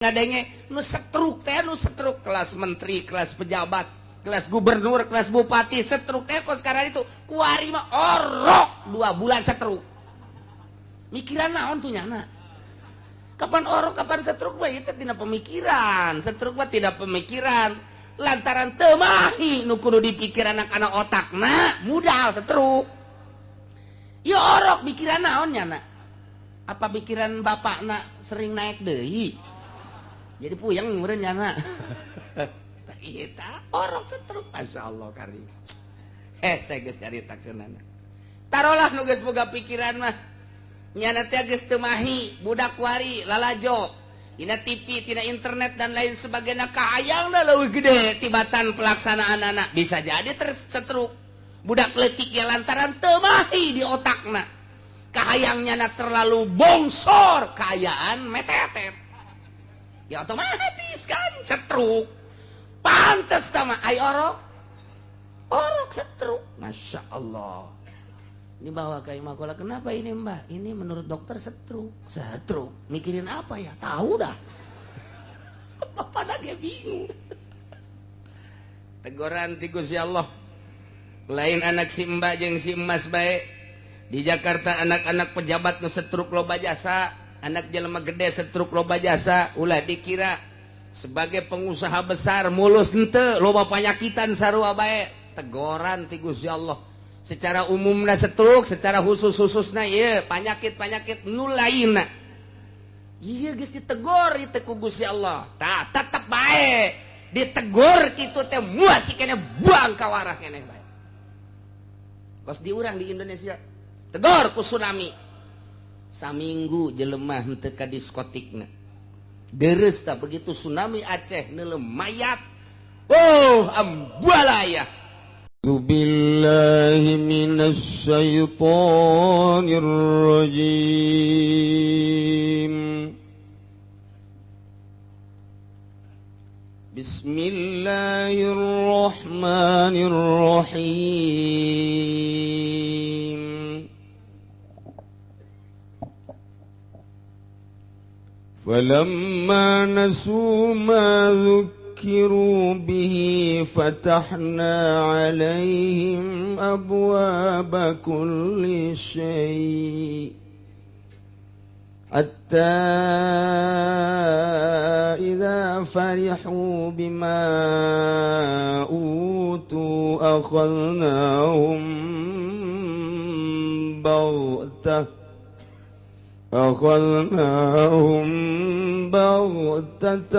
Ngadenge nu setruk teh, nu setruk kelas menteri, kelas pejabat, kelas gubernur, kelas bupati, setruk teh kok sekarang itu kuari mah orok 2 bulan setruk. Mikiran naon tuh nyana? Kapan orok, kapan setruk mah itu tidak pemikiran. Setruk mah tidak pemikiran. Lantaran teu mahi nu kudu dipikiran anak-anak otakna, mudal setruk. Ya orok mikiran naon nyana? Apa pikiran bapakna sering naik deui? Jadi puyeng meureun nyana. Eta orok setruk, masyaallah karim. Saya geus caritakeunana. Tarolah nu geus boga pikiran mah. Nyana teh geus teu mahi, budak wari lalajo. Dina TV, tina internet dan lain sebagainya kahayangna leuwih gede tibatan pelaksanaan anak. Bisa jadi tersetruk. Budak leutik ge lantaran teu mahi di otakna. Kahayang nyana terlalu bongsor, kaayaan metetet. Ya otomatis kan setruk. Pantes sama ai orok. Orok setruk. Masya Allah. Ini bawa ke Imakola, kenapa ini mbak? Ini menurut dokter setruk. Setruk. Mikirin apa ya? Tahu dah. Bapak dia bingung. Teguran ti Gusti Allah. Lain anak si mbak jeung si emas bae. Di Jakarta anak-anak pejabat nu setruk loba jasa. Anak jelema gede setruk loba jasa, ulah dikira sebagai pengusaha besar mulus henteu, loba panyakitan sarua bae. Tegoran ti Gusti Allah. Secara umumna setruk, secara khusus-khususna ieu panyakit-panyakit nu lainna. Ieu geus ditegor ieu ku Gusti Allah. Tah tetep bae ditegor kitu teh muas keneh buang ka warah keneh bae. Kos di urang di Indonesia tegor ku tsunami. Saminggu jelema henteu ka diskotikna. Deres tah begitu tsunami Aceh neuleuh mayat. Oh, ambalaya. Billahi minasy syaithanir rajim. Bismillahirrahmanirrahim. فلما نسوا ما ذكروا به فتحنا عليهم أبواب كل شيء حتى إذا فرحوا بما أوتوا أخذناهم بغتة أخذناهم بغتة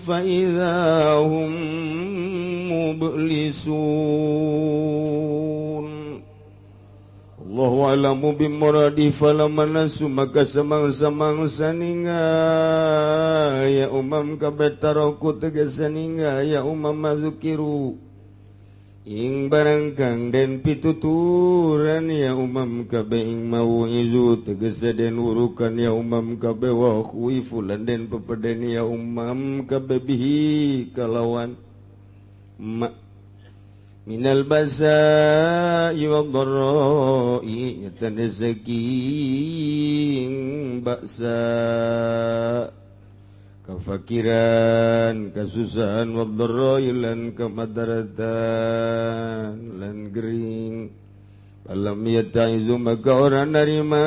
فإذا هم مبلسون. Allahu a'lamu bimuradi falamma nasu maka samangsa-mangsa ninga ya umam kabeh taroku tegese ninga ya umam madzukiru ing barang kang den pituturan ya umam kabeh ing mau izu tegese den urukan ya umam kabeh wa khuifu lan den pepeden ya umam kabeh bihi kalawan ma minal basa'i wad dharra'i yatanazaking ba'sa kafakiran kasusahan wadharra'i lan kemadaratan lan gering alam yata'izu maka orang narima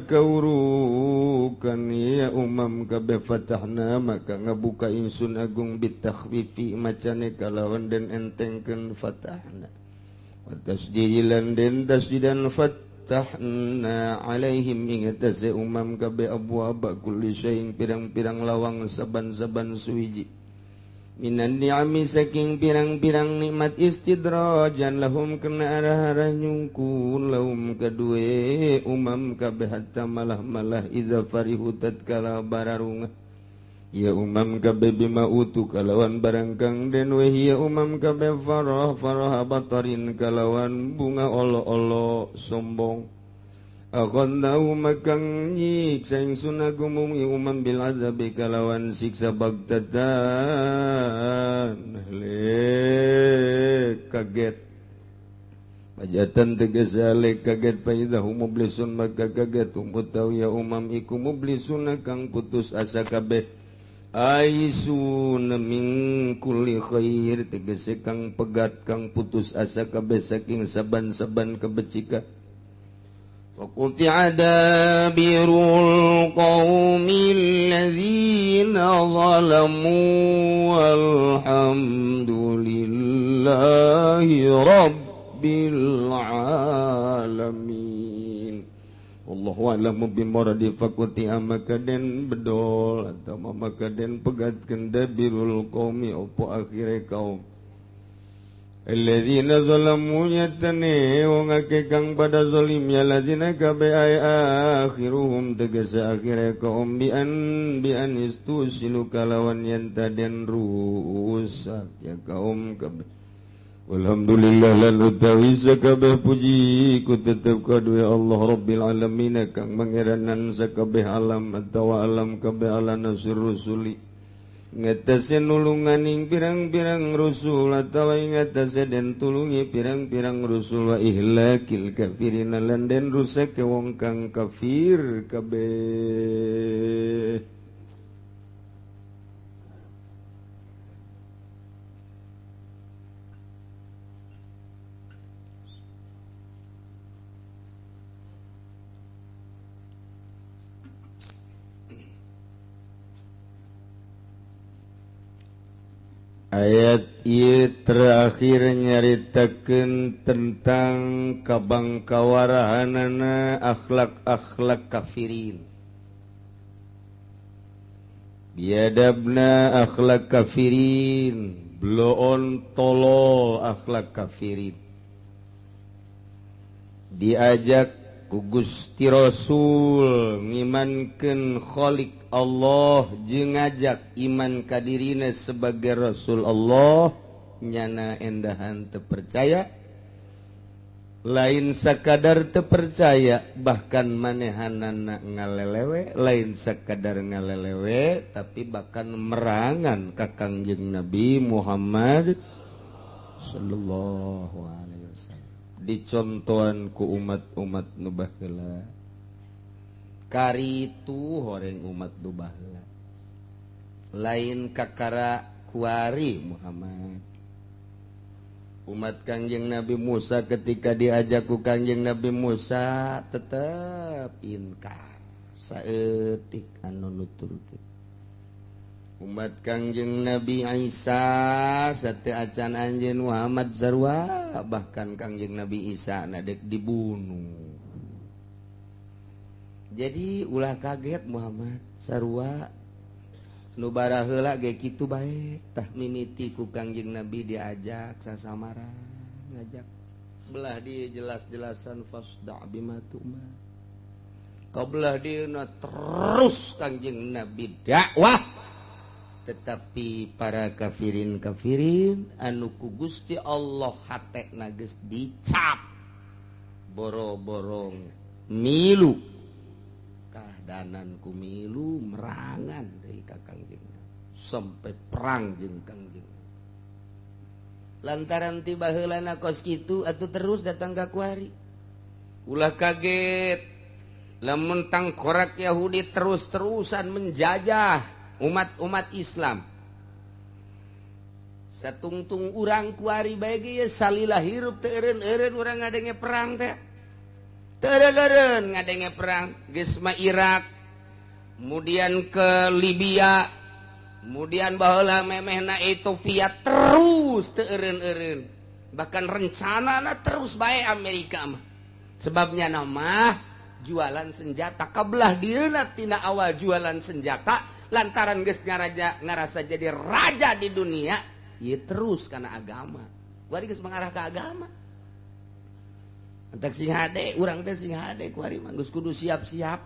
kaurukan ya umam kabeh fatahna maka ngabuka insun agung bitakhfifi macane kalawan den entengkeun fatahna wa tasdidilan den tasdidan fatahna alaihim ing atase umam kabeh abwaaba kulli syai'in pirang-pirang lawang saban-saban suwiji minan ni'ami saking pirang-pirang nikmat istidrajan lahum kena arah-arah nyungkun lahum kadue umam kabeh hatta malah-malah idza farihu tatkala bararungah ya umam kabeh bima utu kalawan barang kang den wehi ya umam kabeh farah farah batarin kalawan bunga olo-olo sombong akhadnahu makang nyiksa ingsun agumum umam bil azabi kalawan siksa bagtatan le kaget Pajatan tegas alek kaget faidah mublisun maka kaget utawi ya umam iku mublisun kang putus asa kabeh aisun min kulli khair tegese kang pegat kang putus asa kabeh saking saban-saban kebecikan. Wa quti'a dabirul qaumil ladzina zalamu walhamdulillahi rabbil alamin. Wallahu a'lamu bimuradi faquti'a maka den bedol atau maka den pegatkeun dabirul qaumi opo akhire kaum alladzina zalamu yatane wong akeh kang pada zalim ya ladzina kabe ay akhiruhum tegese akhire kaum bi an istusilu kalawan yen taden rusak ya kaum kabeh. Alhamdulillah lan utawi sakabeh puji ku tetep kaduwe Allah Rabbil alamin kang mangeranan sakabeh alam atawa alam kabeh ala nasir rusuli ngatasi nulunganing pirang-pirang rusul atawa ngatasi den tulungi pirang-pirang rusul wa ihlakil kafirin lan den rusak wong kang kafir kabeh. Ayat ieu terakhir nyaritakeun tentang kabangkawarahanana akhlak-akhlak kafirin. Biadabna akhlak kafirin, bloon tolol akhlak kafirin. Diajak ku Gusti Rasul ngimankeun Khalik Allah jeung ngajak iman kadirina sebagai Rasul Allah nyana endahan terpercaya lain sakadar terpercaya bahkan manehanana ngalelewe lain sakadar ngalelewe tapi bahkan merangan ka Kangjeng Nabi Muhammad sallallahu alaihi wasallam dicontohan ku umat-umat nu baheula. Karitu horeng umat nu baheula lain kakara kuari Muhammad. Umat Kangjeng Nabi Musa ketika diajak ku Kangjeng Nabi Musa tetep inkar saeutik anu nuturkeun. Umat Kangjeng Nabi Isa sate acan anjeun Muhammad sarua bahkan Kangjeng Nabi Isa na dek dibunuh. Jadi ulah kaget Muhammad sarua nu baraheula ge kitu bae tah mimiti ku Kangjeng Nabi diajak sasamara ngajak belah di jelas-jelasan fasda bima tu'mar. Kabelah dieuna terus Kangjeng Nabi dakwah tetapi para kafirin-kafirin anu ku Gusti Allah hatena geus dicap boro-borong milu danan ku milu merangan dari ka Kangjeng sampai perang jeung Kangjeng lantaran tiba heulana kos kitu atuh terus datang ka kuari ulah kaget lamun tangkorak Yahudi terus-terusan menjajah umat-umat Islam satungtung urang kuari bae ge salila hirup teu eureun-eureun urang ngadenge perang teh teu ngadenge perang geus mah Irak kemudian ke Libya kemudian baheula memehna Ethiopia terus teu eureun-eureun bahkan rencanana terus bae Amerika mah sebabnya nama jualan senjata kabelah dieuna tina awal jualan senjata lantaran geus ngarasa jadi raja di dunia ieu terus kana agama kuari geus mengarah ke agama. Entek sing hade, urang teh sing hade kuari mah geus kudu siap-siap.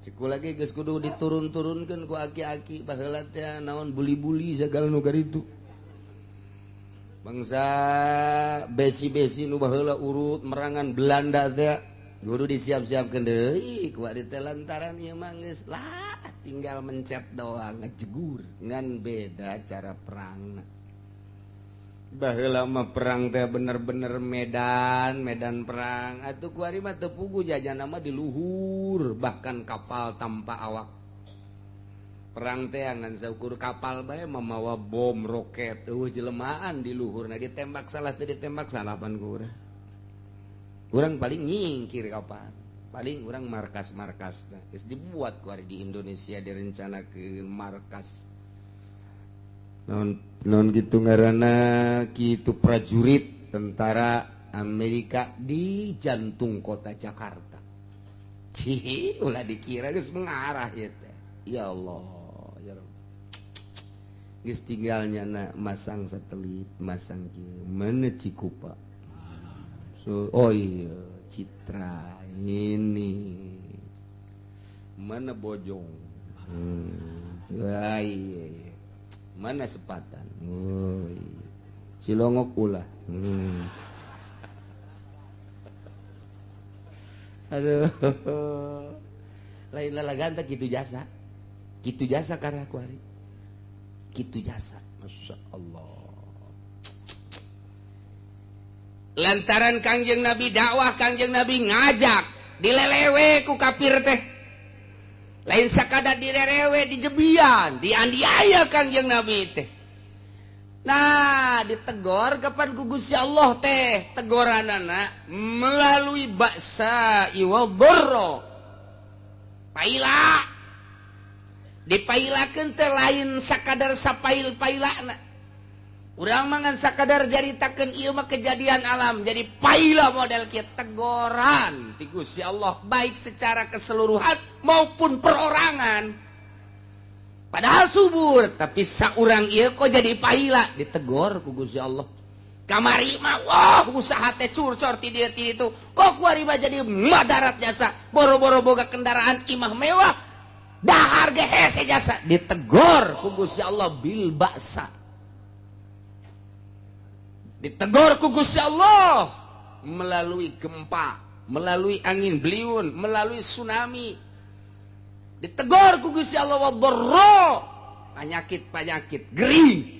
Ceku lagi geus kudu diturun-turunkeun ku aki-aki baheula teh naon buli-buli sagala nu karitu. Bangsa besi-besi nu baheula urut merangan Belanda teh kudu disiap-siapkeun deui kuari teh lantaran ieu mah geus lah tinggal mencet doang ngejegur ngan beda cara perangna. Baheula mah perang teh bener-bener medan, medan perang. Atuh kuari mah teu puguh jajana mah di luhur, bahkan kapal tanpa awak. Perang teh ngan saukur kapal bae mamawa bom roket, eueuh jelemaan di luhurna ditembak salah teu ditembak salah pan ku urang. Urang paling nyingkir kapan? Paling urang markas-markasna geus dibuat kuari di Indonesia direncanakeun markas. Non gitu ngaranna kitu prajurit tentara Amerika di jantung kota Jakarta. Cih, ulah dikira geus mengarah ieu teh. Ya Allah, ya Rabb. Geus tinggalnya na masang satelit, masang kieu, mana Cikupa. So, oh iya, Citra ini. Mana Bojong. Iya, iya. Mana Sepatan. Oh, iya. Cilongok ulah. Aduh. Lain lalagan teh kitu jasa. Kitu jasa karya ku ari. Kitu jasa. Masya Allah. Lantaran Kangjeng Nabi dakwah, Kangjeng Nabi ngajak, dilelewe ku kafir teh. Lain sakadar dilelewe dijebian, dianiaya Kangjeng Nabi teh. Nah, ditegor kapan ku Gusti Allah teh, tegoranana melalui baksa iwa borro. Paila. Dipailakeun teh lain sakadar sapail-pailana. Urang mah ngan sakadar jaritakeun ieu mah kejadian alam, jadi paila model kieu tegoran ti Gusti Allah baik secara keseluruhan maupun perorangan. Padahal subur, tapi saurang ieu kok jadi paila, ditegor ku Gusti Allah. Kamari mah wah usaha teh curcor ti dieu ti ditu, kok kuari mah jadi madarat jasa, boro-boro boga kendaraan imah mewah, dahar ge hese jasa, ditegor ku Gusti Allah bil baksa. Ditegor ku Gusti Allah melalui gempa, melalui angin beliun, melalui tsunami. Ditegor ku Gusti Allah wadharra, penyakit-penyakit gering.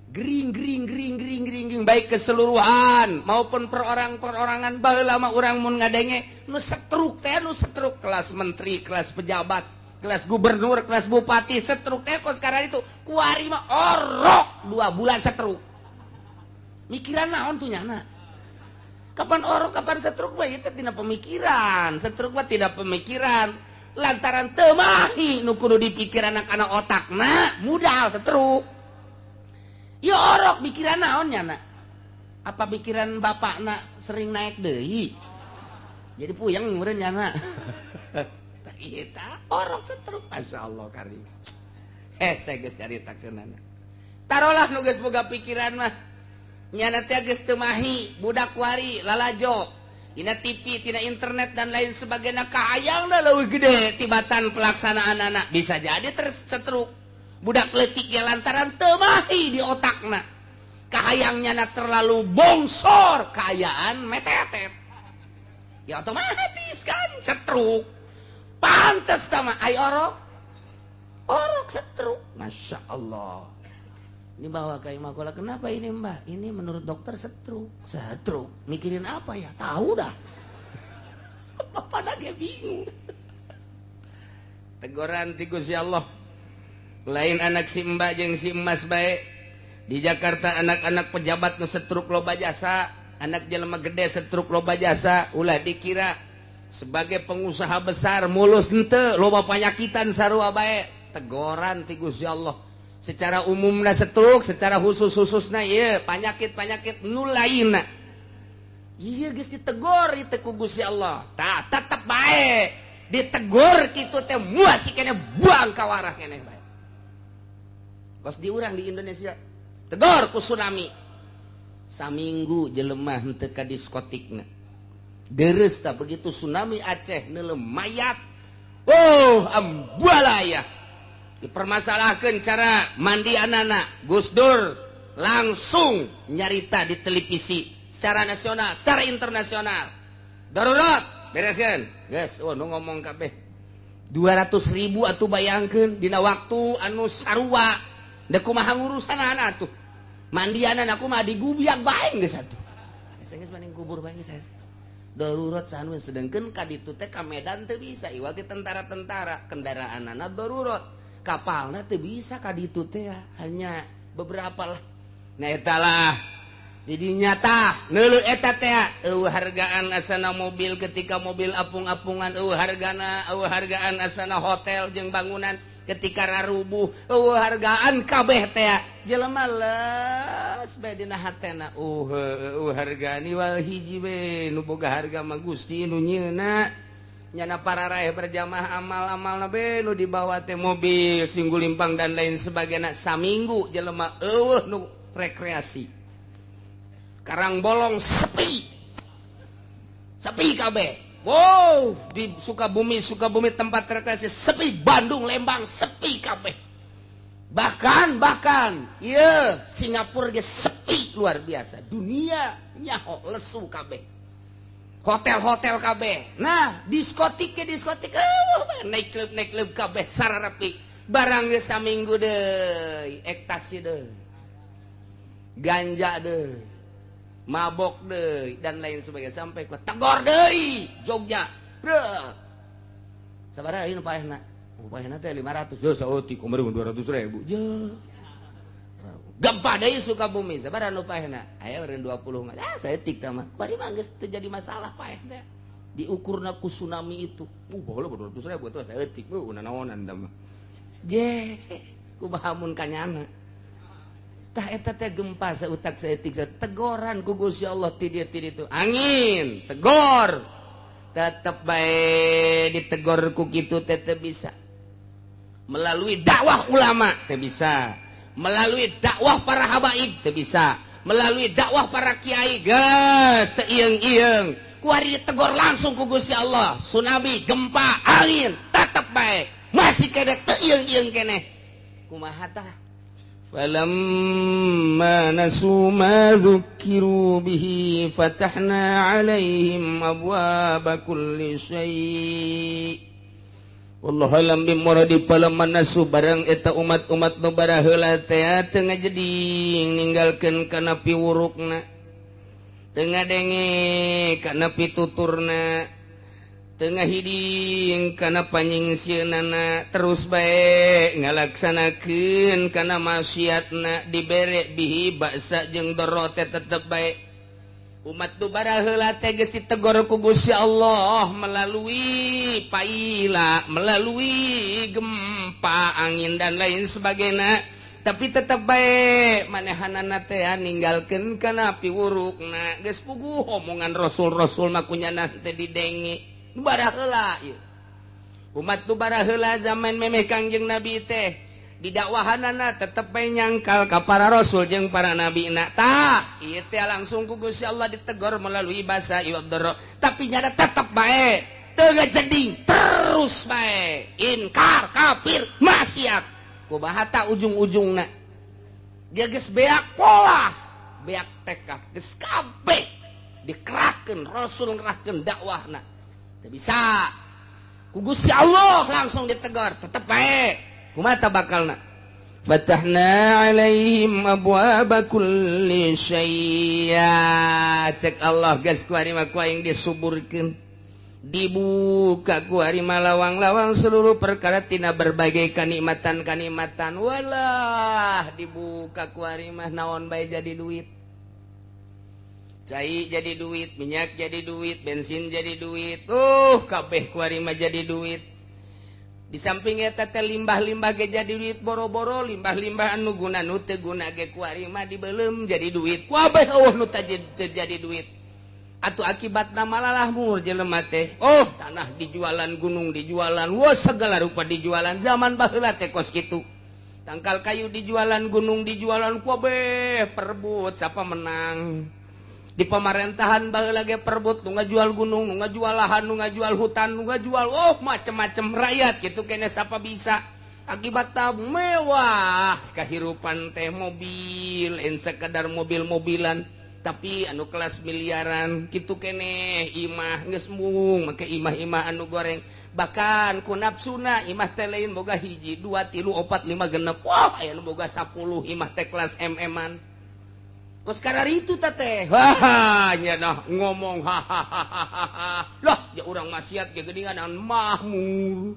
Gering gering gering gering gering gering baik keseluruhan maupun perorang-perorangan. Baheula mah urang mun ngadenge nu setruk teh, nu setruk kelas menteri, kelas pejabat, kelas gubernur, kelas bupati, setruk teh kok sekarang itu kuari mah orok 2 bulan setruk. Mikiran naon tuh nyana? Kapan orok, kapan setruk mah itu tidak pemikiran. Setruk mah tidak pemikiran. Lantaran teu mahi nu kudu dipikir anak-anak otakna, mudal setruk. Ya orok mikiran naon nyana? Apa pikiran bapakna sering naik deui? Jadi puyeng meureun nyana. Tah ieu tah orok setruk, masyaallah karim. Saya geus caritakeunana. Tarolah nu geus boga pikiran mah. Nyana teh geus teu mahi, budak wari lalajo dina TV, tina internet dan lain sebagainya, kahayangna leuwih gede tibatan pelaksanaan anak. Bisa jadi tersetruk budak leutik ge lantaran teu mahi di otakna. Kahayang nyana terlalu bongsor, kaayaan metetet. Ya otomatis kan setruk. Pantes sama ai orok. Orok setruk. Masya Allah. Ini bawa ke Imakola, kenapa ini mbak? Ini menurut dokter setruk. Setruk? Mikirin apa ya? Tahu dah. Bapak dia bingung. Teguran ti Gusti Allah. Lain anak si mbak jeung si emas bae. Di Jakarta anak-anak pejabat nu setruk loba jasa, anak jelema gede setruk loba jasa, ulah dikira sebagai pengusaha besar mulus henteu, loba panyakitan sarua bae. Teguran ti Gusti Allah. Secara umumna setruk, secara khusus-khususna ieu panyakit-panyakit nu lainna. Ieu geus ditegor ieu teh ku Gusti Allah. Tah tetep bae ditegor kitu teh muas keneh buang ka warah keneh bae. Kos di urang di Indonesia tegor ku tsunami. Saminggu jelema henteu ka diskotikna. Deres tah begitu tsunami Aceh neuleuh mayat. Oh, ambalaya. Dipermasalahkan cara mandi anak-anak. Gus Dur langsung nyarita di televisi secara nasional, secara internasional. Darurat, bereskan. Guys, oh nu ngomong kabeh. 200.000 atuh bayangkeun dina waktu anu sarua. Deuk kumaha ngurusan anak tuh. Mandianan aku mah digubiak bae geus atuh. Geus banding kubur bae geus. Darurat sanu sedengkeun ka ditu teh ka Medan teu bisa iwal tentara-tentara kendaraanana darurat kapalna teu bisa ka ditu teh hanya beberapa lah. Nah eta lah jadi nyata neuleuh eta teh eueuh hargaan asana mobil ketika mobil apung-apungan eueuh hargana eueuh hargaan asana hotel jeung bangunan ketika rarubuh eueuh hargaan kabeh teh jelema leus bae dina hatena eueuh hargaan iwal hiji we nu boga harga mah Gusti nu nyieuna nyana pararaeh berjamaah amal-amalna be nu dibawa teh mobil singgulimpang dan lain sebagainya saminggu jelema eueuh nu rekreasi Karang Bolong sepi sepi kabeh. Wow, di Sukabumi, Sukabumi tempat rekreasi sepi, Bandung, Lembang sepi kabeh. Bahkan iya Singapura ge sepi luar biasa. Dunia nyaho lesu kabeh. Hotel-hotel kabeh. Nah, diskotik ke diskotik, naik klub kabeh sararapi. Barang ge saminggu deui, ektasi deui. Ganja deui. Mabok deui dan lain sebagainya sampai ke Tegor deui Jogja. Bro. Sabaraha ieu nu paehna? Paehna teh 500. Yo saeutik kumaha 200.000. Je. Gempa deui Sukabumi sabaraha nu paehna? Aya meureun 20 mah. Ah saeutik tah mah. Kuari mah geus teu jadi masalah paeh teh. Diukurna ku tsunami itu. Baheula 200.000 atuh saeutik. Nanaonan tah mah. Je, kumaha mun kanyana. Tah eta teh gempa sautak saeutik tegoran ku Gusti Allah ti dieu ti ditu angin tegor tetep bae ditegor ku kitu teh teu bisa melalui dakwah ulama teu bisa melalui dakwah para habaib teu bisa melalui dakwah para kiai geus teu ieung-ieung kuari ditegor langsung ku Gusti Allah tsunami gempa angin tetep bae masih kene teu ieung-ieung keneh kumaha tah. فلما نسوا ما ذكروا به فتحنا عليهم أبواب كل شيء والله alam bimuradi. Falamma nasu barang eta umat-umat nu baraheula teh teu ngajeding ninggalkeun kana piwurukna teu ngadenge kana pituturna tengah hiding kana panyingsieunnana terus bae ngalaksanakeun kana maksiatna dibere bihi baksa jeung doro teh tetep bae. Umat nu baraheula teh geus ditegor ku Gusti Allah melalui paila melalui gempa angin dan lain sebagainya tapi tetep bae manehanana teh ninggalkeun kana piwurukna geus puguh omongan rasul-rasul mah kunyana teh didenge. Baraheula ieu umat tu baraheula zaman memeh Kangjeng Nabi teh didakwahanana tetep bae nyangkal ka para rasul jeung para nabina tah ieu teh langsung ku Gusti Allah ditegor melalui basa ieu doro tapi nyada tetep bae teu ngajeding terus bae inkar kafir maksiat kumaha ta ujung-ujungna dia geus beak pola beak tekah geus kabeh dikerahkeun rasul ngerahkeun dakwahna teu bisa ku Gusti Allah langsung ditegor tetep bae kumaha bakalna fatahna alaihim abwaaba kulli syai'. Cek Allah geus kuari mah ku aing disuburkeun dibuka kuari mah lawang-lawang seluruh perkara tina berbagai kanikmatan-kanikmatan walah dibuka kuari mah naon bae jadi duit cai jadi duit, minyak jadi duit, bensin jadi duit, kabeh kuari mah jadi duit. Di samping eta teh limbah-limbah ge jadi duit boro-boro limbah-limbah anu guna nu teu guna ge kuari mah dibeuleum jadi duit. Kabeh eueuh nu teu jadi duit. Atuh akibatna malalah mur jelema teh. Oh, tanah dijualan, gunung dijualan, wah segala rupa dijualan. Zaman baheula teh kos kitu. Tangkal kayu dijualan, gunung dijualan, kabeh perebut siapa menang. Di pemerintahan baheula ge perebut nu ngajual gunung, nu ngajual lahan, nu ngajual hutan, nu ngajual oh macem-macem rakyat gitu kene siapa bisa. Akibatna mewah kehidupan teh mobil, en sekadar mobil-mobilan tapi anu kelas miliaran gitu kene imah geus mung make imah-imah anu goreng bahkan ku nafsuna imah teh lain boga 1 2 3 4 5 6 wah aya nu boga 10 imah teh kelas MM-an. Kos kararitu teh. Wah, nya nah ngomong hahaha. Lah, ja urang maksiat ge geuningan mahmur.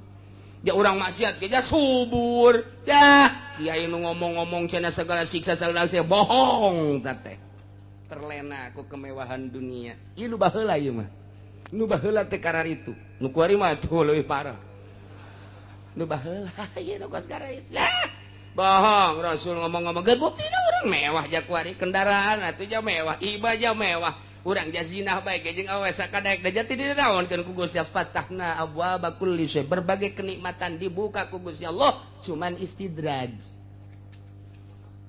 Ja urang maksiat ge ja subur. Ya, kiai nu ngomong-ngomong cenah segala siksa segala siksa bohong teh. Terlena ku kemewahan dunia. Ieu nu baheula ieu mah. Nu baheula teh kararitu. Nu kuari mah tuh leuwih parah. Nu baheula ieu nu kos kararitu. Lah, bohong Rasul ngomong-ngomong geus buktina urang mewah jakuari kendaraan atuh ja mewah iba ja mewah urang ja zinah bae ge jeung awe sakadaek da jati dinaonkeun ku Gusti fatahna abwaaba kulli syai, berbagai kenikmatan dibuka ku Gusti Allah cuman istidraj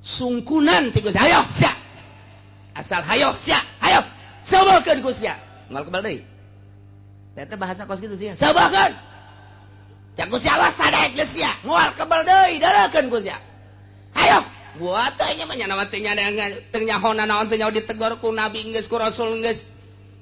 sungkunan ti Gusti hayo sia asal hayo sia hayo sabarkeun ku sia moal kebal deui teh bahasa kos kitu sia sabarkeun cak Gusti Allah sadaek geus sia moal kebal deui darakeun ku sia hayo buat teh nya mah nya teh nya teu nyahona naon teh nyaho ditegor ku nabi geus ku rasul geus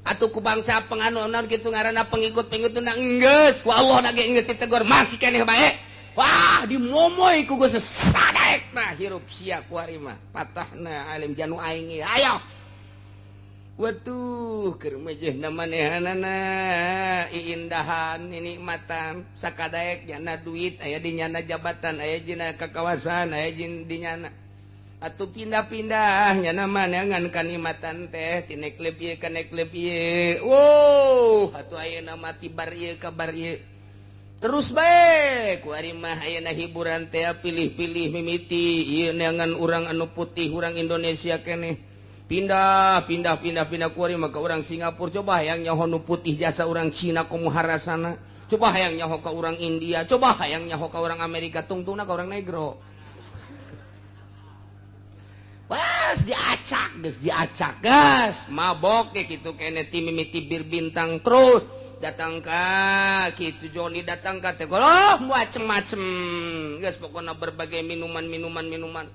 atuh ku bangsa penganunan kitu ngaranna pengikut-pengikut na geus ku Allah na ge geus ditegor masih keneh bae wah dimomoy ku Gusti sadaek nah hirup sia ku ari mah patahna alim janu aing hayo Waduh, keur mejehna manehanana iindahan nikmatan sakadaek nyana duit aya di nyana jabatan aya dina kakawasan aya di nyana atuh pindah-pindah nyana maneangan kanikmatan teh ti klub ieu ka klub ieu. Wow, atuh ayeuna mah ti bar ieu ka bar ieu. Terus bae ku ari mah ayeuna hiburan teh pilih-pilih mimiti ieu neangan urang anu putih urang Indonesia keneh. Pindah pindah pindah pindah kuari maka orang Singapura coba hayang nyaho nu putih jasa orang Cina komo harasana coba hayang nyaho ka orang India coba hayang nyaho ka orang Amerika tungtungna ka orang negro wah diacak geus diacak gas mabok ge kitu kene ti mimiti bir bintang terus datang ka kitu Joni datang ka teh oh macem-macem geus pokona berbagai minuman-minuman minuman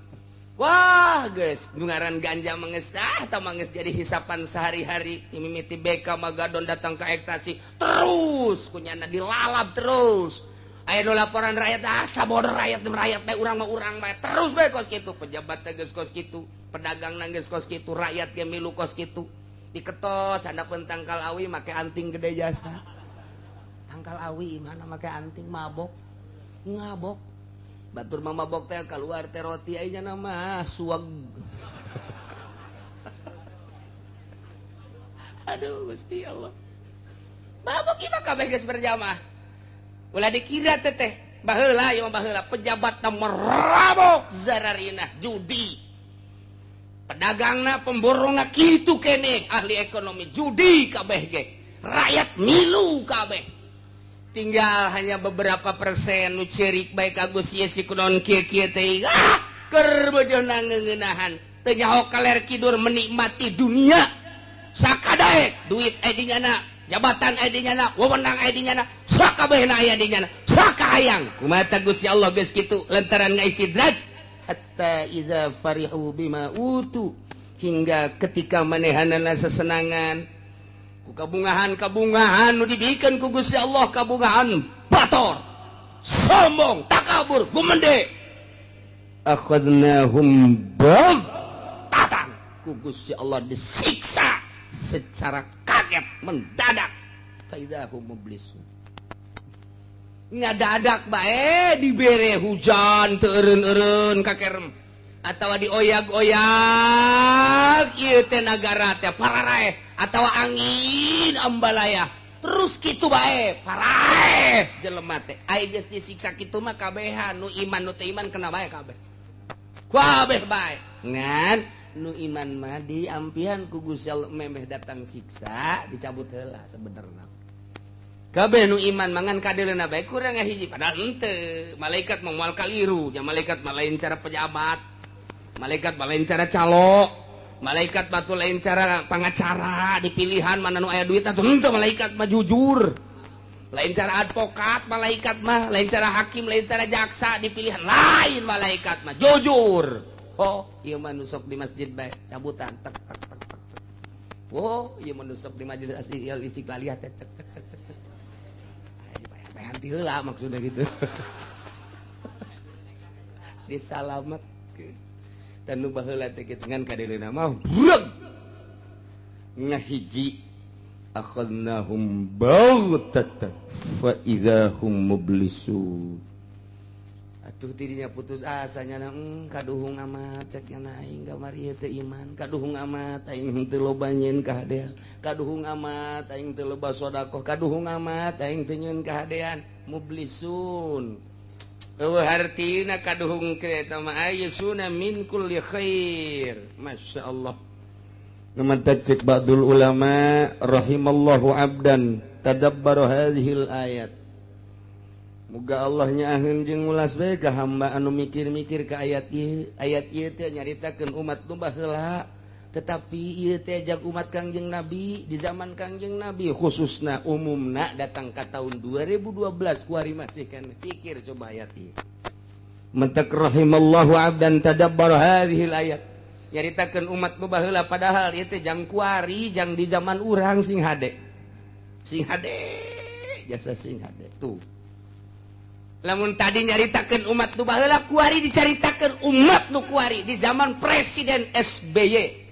wah guys ngaran ganja manges ah manges jadi hisapan sehari-hari mimiti BK Magadon datang ke ekstasi terus kunyana dilalap terus aya nu laporan rakyat asa bodoh rakyat rakyat bae urang mah urang bae terus bae kos kitu pejabat teh geus kos kitu pedagang geus kos kitu rakyat ge milu kos kitu diketos handapeun tangkal awi make anting gede jasa tangkal awi mana make anting mabok ngabok batur mama mabok teh keluar teh roti aya nama suag. Aduh Gusti Allah. Mabok ieu mah kabeh geus berjamaah. Ulah dikira teh teh baheula ieu mah baheula pejabat teh merabok zararina judi. Pedagangna pemborongna kitu keneh ahli ekonomi judi kabeh ge. Rakyat milu kabeh. Tinggal hanya beberapa persen nu cerik bae ka Gusti si kunaon kieu-kieu teh ah keur bojona ngeuneunahan teu nyaho kaler kidur menikmati dunia sakadaek duit aya di nyana jabatan aya di nyana wewenang aya di nyana sakabehna aya di nyana sakahayang kumaha Gusti Allah geus kitu lantaran ngaistidraj hatta iza farihu bima utu hingga ketika manehanana sesenangan ku kabungahan-kabungahan nu dibikeun ku Gusti Allah kabungahan bator sombong takabur gumende akhadnahum baghtatan ku Gusti Allah disiksa secara kaget mendadak faidahum mublisun ngadadak bae dibere hujan teu eureun-eureun kakerem atawa dioyag-oyag ieu teh nagara teh pararaeh atau angin ambalaya terus kitu bae paraeh jelema teh ai geus disiksa kitu mah kabehan nu iman nu teu iman kena bae kabeh kabeh bae ngan nu iman mah diampihan ku Gusti Allah memeh datang siksa dicabut heula sebenarna kabeh nu iman mangan kadeuleuna bae kurang hiji padahal henteu malaikat mah moal kaliru nya malaikat mah lain cara pejabat malaikat mah lain cara calo malaikat batu lain cara pengacara di pilihan mana nu aya duit atuh henteu malaikat mah jujur lain cara advokat malaikat mah lain cara hakim lain cara jaksa di pilihan lain malaikat mah jujur oh ieu mah nu sok di masjid bae cabutan tek tek tek tek oh ieu mah nu sok di majelis istiqlaliyah teh cek cek cek cek cek aya dibayar-bayaran ti heula maksudna gitu disalametkeun. Dan nu baheula teh kitu ngan kadeleuna mah breg. Ngahiji akhadnahum baghtatan fa idzahum mublisun. Atuh dirinya putus asa nya kaduhung amat cek nya aing kamari teu iman, kaduhung amat aing teu loba nyeun kahadean, kaduhung amat aing teu loba sedekah, kaduhung amat aing teu nyeun kahadean. Mublisun. Eueuh hartina kaduhung kereta mah ayyusuna min kulli khair. Masya Allah. Ngemantat cek ba'dul ulama rahimallahu abdan tadabbara hadhil ayat. Muga Allah nyaaheun jeung ulas bae ka hamba anu mikir-mikir ka ayat ieu. Ayat ieu teh nyaritakeun umat nu baheula, tetapi ieu teh jag umat Kangjeng Nabi di zaman Kangjeng Nabi khususna umumna datang ka tahun 2012 kuari masih kan pikir coba ayat ieu. Mentak rahimallahu abdan tadabbara hadhil ayat. Nyaritakeun umat nu baheula padahal ieu teh jang kuari jang di zaman urang sing hade. Sing hade jasa sing hade tuh. Lamun tadi nyaritakeun umat nu baheula kuari dicaritakeun umat nu kuari di zaman Presiden SBY.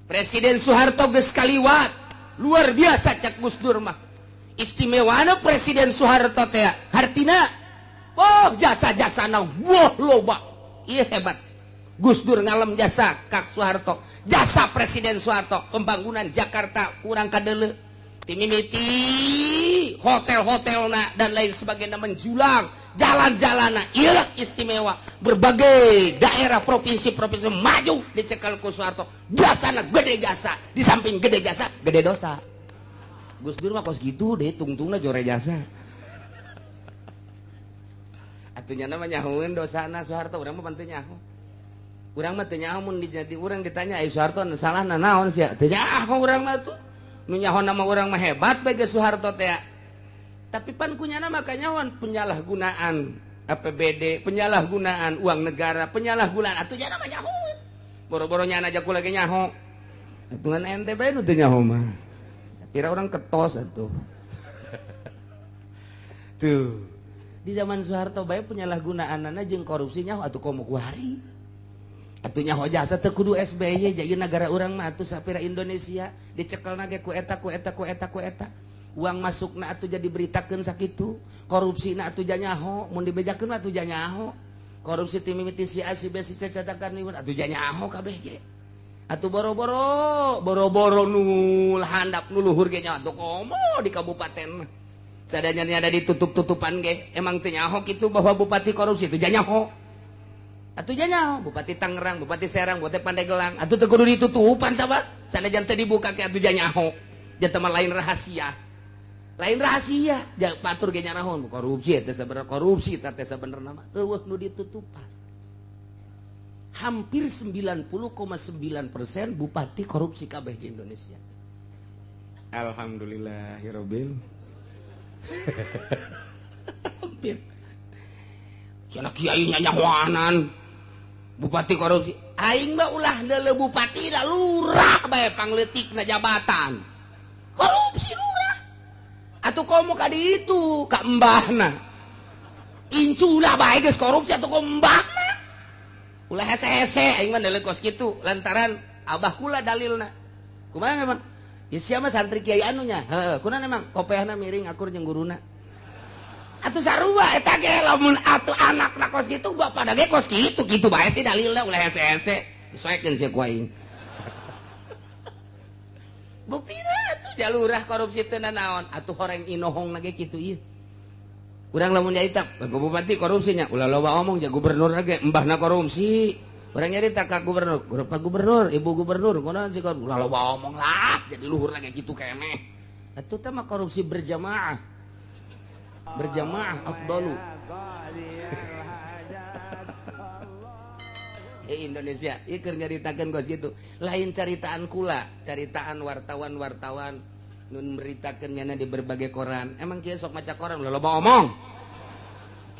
Presiden Soeharto geus kaliwat, luar biasa cak Gus Dur mah. Istimewana Presiden Soeharto teh hartina oh jasa-jasana wah loba. Ieu hebat. Gus Dur ngalem jasa Kak Soeharto, jasa Presiden Soeharto pembangunan Jakarta kurang kadeuleu. Timimiti hotel-hotelna dan lain sebagainya menjulang, jalan-jalanna ieu istimewa. Berbagai daerah provinsi-provinsi maju dicekal ku Soeharto. Jasana gede jasa, di samping gede jasa, gede dosa. Gus Dur mah kos gitu deh, tungtungna jore jasa. Atuh nya mah nyahoeun dosana Soeharto, urang mah pan teu nyaho. Urang mah teu nyaho mun dijadi urang ditanya ai Soeharto salahna naon sia? Teu nyaho urang mah tuh. Nu nyaho nama urang mah hebat bae geus Soeharto teh. Tapi pan kunyana mah kanyahoan penyalahgunaan APBD, penyalahgunaan uang negara, penyalahgunaan atuh nya mah nyaho. Boro-boro nyana aja ku lagi nyaho. Atuh ngan ente bae nu teu nyaho mah. Sapira urang ketos atuh. Tuh. Di zaman Soeharto bae penyalahgunaanana jeung korupsi nyaho atuh komo kuari. Atuh nyaho jasa teu kudu SBY jadi negara urang mah atuh sapira Indonesia dicekelna ge ku eta ku eta ku eta ku eta. Uang masukna atuh jadi beritakeun sakitu, korupsina atuh nyaho, mun dibejakeun mah atuh nyaho. Korupsi ti mimiti si A si B si C cetakan ieu atuh nyaho kabeh ge. Atuh boro-boro, boro-boro nu handap nu luhur ge nyaho atuh komo di kabupaten. Sadayana ada ditutup-tutupan ge, emang teu nyaho kitu bahwa bupati korupsi teu nyaho. Atuh nyaho Bupati Tangerang, Bupati Serang, Bupati Pandeglang, atuh teu kudu ditutupan tah Pak. Sanajan teu dibuka ge atuh nyaho. Janten mah lain rahasia. Lain rahasia, jangan patur ge nyarahon korupsi teh sabenerna korupsi teh sabenerna mah eueuh nu ditutupan. Hampir 90,9% bupati korupsi kabeh di Indonesia. Alhamdulillahirabbil. Hampir. Cenah kiai nyanyahoanan bupati korupsi. Aing mah ulah deuleu bupati da lurah bae pangleutikna jabatan. Korupsi lurah. Atuh komo ka ditu ka embahna. Inculah bae geus korupsi atuh komo embahna. Ulah hese-hese aing mah deuleu kos kitu lantaran abah kula dalilna. Kumaha emang? Ya sia mah santri kiai anunya. Heeh, kunaon emang kopeahna miring akur jeung guruna. Atuh sarua eta ge lamun atuh anakna kos kitu bapak ge kos kitu kitu bae sih dalilna ulah hese-hese. Disoekeun sia ku aing. Buktina atuh jalurah korupsi teu nanaon atuh horeng inohong ge kitu ieu. Urang lamun nyarita bupati korupsinya ulah loba omong ja gubernur ge embahna korupsi. Urang nyarita ka gubernur, Pak gubernur, ibu gubernur kunaon sih ulah loba omong lah jadi luhur ge kitu keneh. Atuh teh mah korupsi berjamaah. Berjamaah afdalu. Indonesia ieu keur nyaritakeun kos kitu. Lain caritaan kula, caritaan wartawan-wartawan nun meritakeun nyana di berbagai koran. Emang kieu sok maca koran ulah loba omong.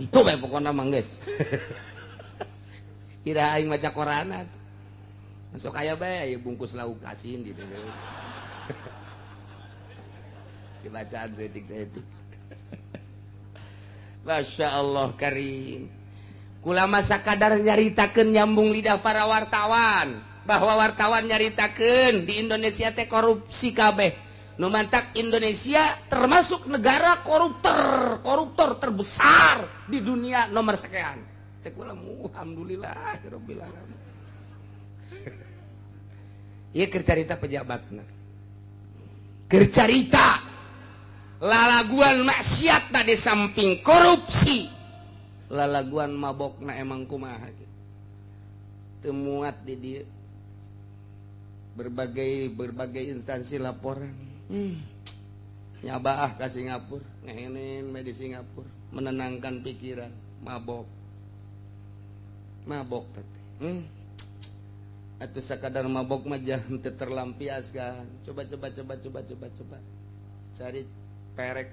Kitu bae pokona mah geus. Kira aing maca koran atuh. Sok aya bae aya bungkus lauk asin gitu. Dibacaan saeutik-saeutik. Masya Allah karim. Kula masa kadar nyaritakeun nyambung lidah para wartawan bahwa wartawan nyaritakeun di Indonesia teh korupsi kabeh. Nu mantak Indonesia termasuk negara koruptor terbesar di dunia nomor sekian. Cek kula alhamdulillah rabbil alamin. Ieu keur carita pejabatna. Keur carita lalaguan maksiat di samping korupsi. Lalaguan mabokna emang kumaha teu muat di dieu. Berbagai instansi laporan. Nyabaah ka Singapura, ngehenin di Singapura, menenangkan pikiran, mabok. Mabok teh. Atuh sakadar mabok mah jah teu terlampiaskan. Coba. Cari perek.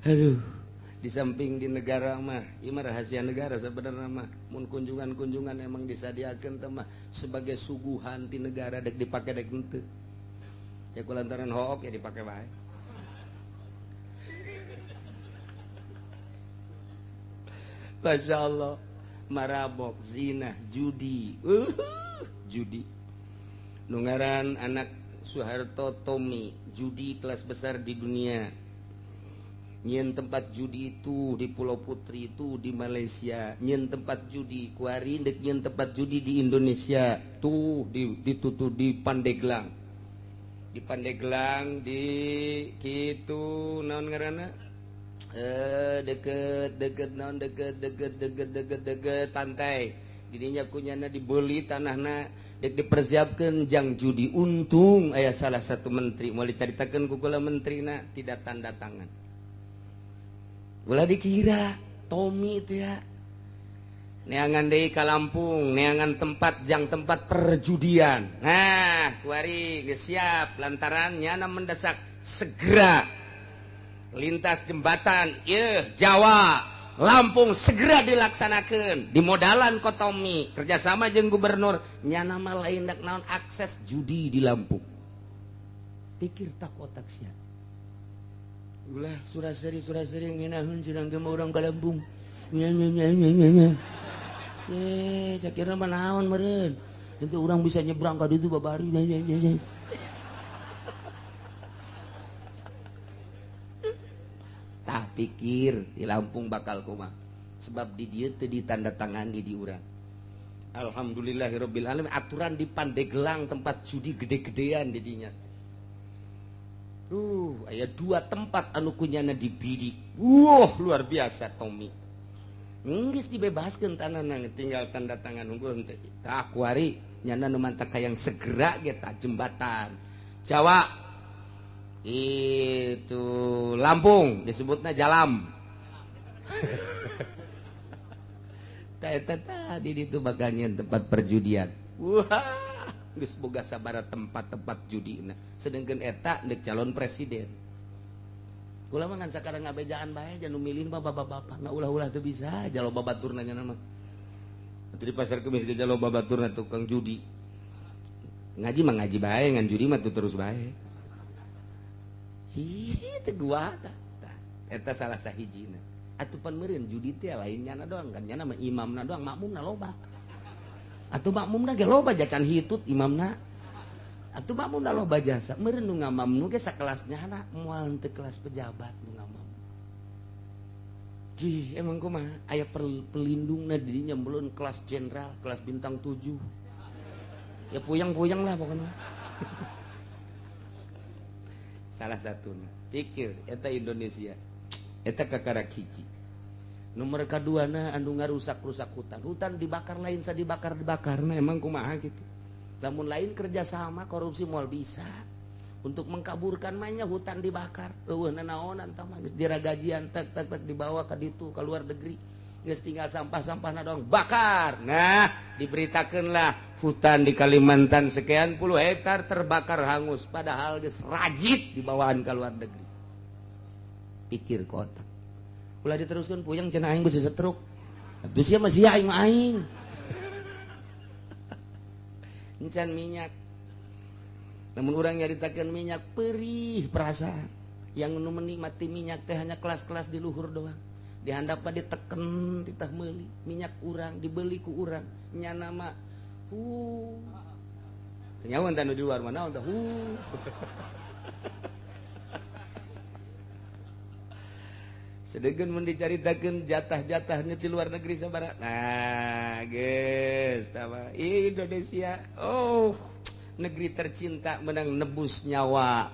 Aduh, di samping di negara mah, ieu mah rahasia negara sebenarnya mah. Mun kunjungan-kunjungan emang disadiakeun teh mah sebagai suguhan ti negara dek dipake dek henteu. Ya kulantaran hook ya dipake bae. Masya Allah, marabok, zina, judi, judi. Nu ngaran anak Soeharto Tommy, judi kelas besar di dunia. Nyen tempat judi itu di Pulau Putri itu di Malaysia, nyen tempat judi kuari dek nyen tempat judi di Indonesia tuh ditutup di Pandeglang. Di Pandeglang di kitu naon ngaranna? Deket naon deket pantai. Didinya kunyana dibeli tanahna dek dipersiapkan jang judi. Untung aya salah satu menteri mau dicaritakeun ku kula menterina tidak tanda tangan. Ulah dikira Tommy itu ya neangan deui ka Lampung, neangan tempat jang tempat perjudian. Nah, kuari geus siap lantaran nyana mendesak segera lintas jembatan ieu Jawa Lampung segera dilaksanakeun. Dimodalan ku Tommy kerjasama jeung gubernur nyana mah lain dak naon akses judi di Lampung. Pikir tak otak sia. Ulah suraseri ngeunahun sedang ge urang ka Lampung. Nya nya nya nya. Cakirna mah naon meureun. Henteu urang bisa nyebrang ka ditu babari nya nya nya. Tah pikir di Lampung bakal kumaha. Sebab di dieu teu ditandatangani di urang. Alhamdulillahirabbil alamin aturan di Pandeglang tempat judi gede-gedean di dinya. Aya dua tempat anu kunyana dibidik. Wah, luar biasa Tommy. Geus dibebaskeun tanahna tinggal tanda tangan unggul henteu. Tah kuari nyana nu mantak hayang segera ge tah jembatan. Jawa itu Lampung disebutna Jalam. Tah eta tadi ditu bakal nyeun tempat perjudian. Wah. Geus boga sabaraha tempat-tempat judina sedangkan eta deuk calon presiden. Ulah mah ngan sakarang ngabejaan bae jan nu milih mah bapak-bapak. Nah ulah-ulah teu bisa jalo babaturna nya mah. Atuh di pasar kemis ge jalo babaturna tukang judi. Ngaji mah ngaji bae ngan judi mah tuh terus bae. Sih teu gua tah. Eta salah sahijina. Atuh pan meureun judi teh lain nyana doang kan nyana mah imamna doang makmumna loba. Atuh makmumna ge loba jacan hitut imamna. Atuh makmumna loba jasa. Meureun nu ngamam nu ge sakelasnya na moal teu kelas pejabat nu ngamam. Jih, emang kumaha aya pelindungna di dinya belun kelas jenderal, kelas bintang 7. Ya puyeng-puyeng lah pokoknya. Salah satuna. Pikir eta Indonesia. Eta kakarak hiji. Nomor kaduana anu ngarusak-rusak hutan. Hutan dibakar lain sa dibakar-dibakar. Nah emang kumaha gitu. Lamun lain kerjasama korupsi moal bisa. Untuk mengkaburkan mah hutan dibakar. Eueuh nanaonan tah mah geus diragajian tek tek tek dibawa ka ditu ka luar negeri. Geus tinggal sampah-sampahna doang bakar. Nah, diberitakeunlah hutan di Kalimantan sekian puluh hektar terbakar hangus padahal geus rajit dibawaan ka luar negeri. Pikir kotak. Ulah diteruskan puyeng cenah aing geus setruk. Atuh sia mah sia aing mah aing. Encan minyak. Namun urang nyaritakeun minyak perih perasaan. Yang nu menikmati minyak teh hanya kelas-kelas di luhur doang. Di handap mah diteken titah meuli minyak urang dibeli ku urang nyana mah nyawan tanu di luar mana tah Sedegan mun dicaritakeun jatah-jatahnya di luar negeri sabaraha. Nah, geus tah Indonesia. Oh, negeri tercinta menang nebus nyawa,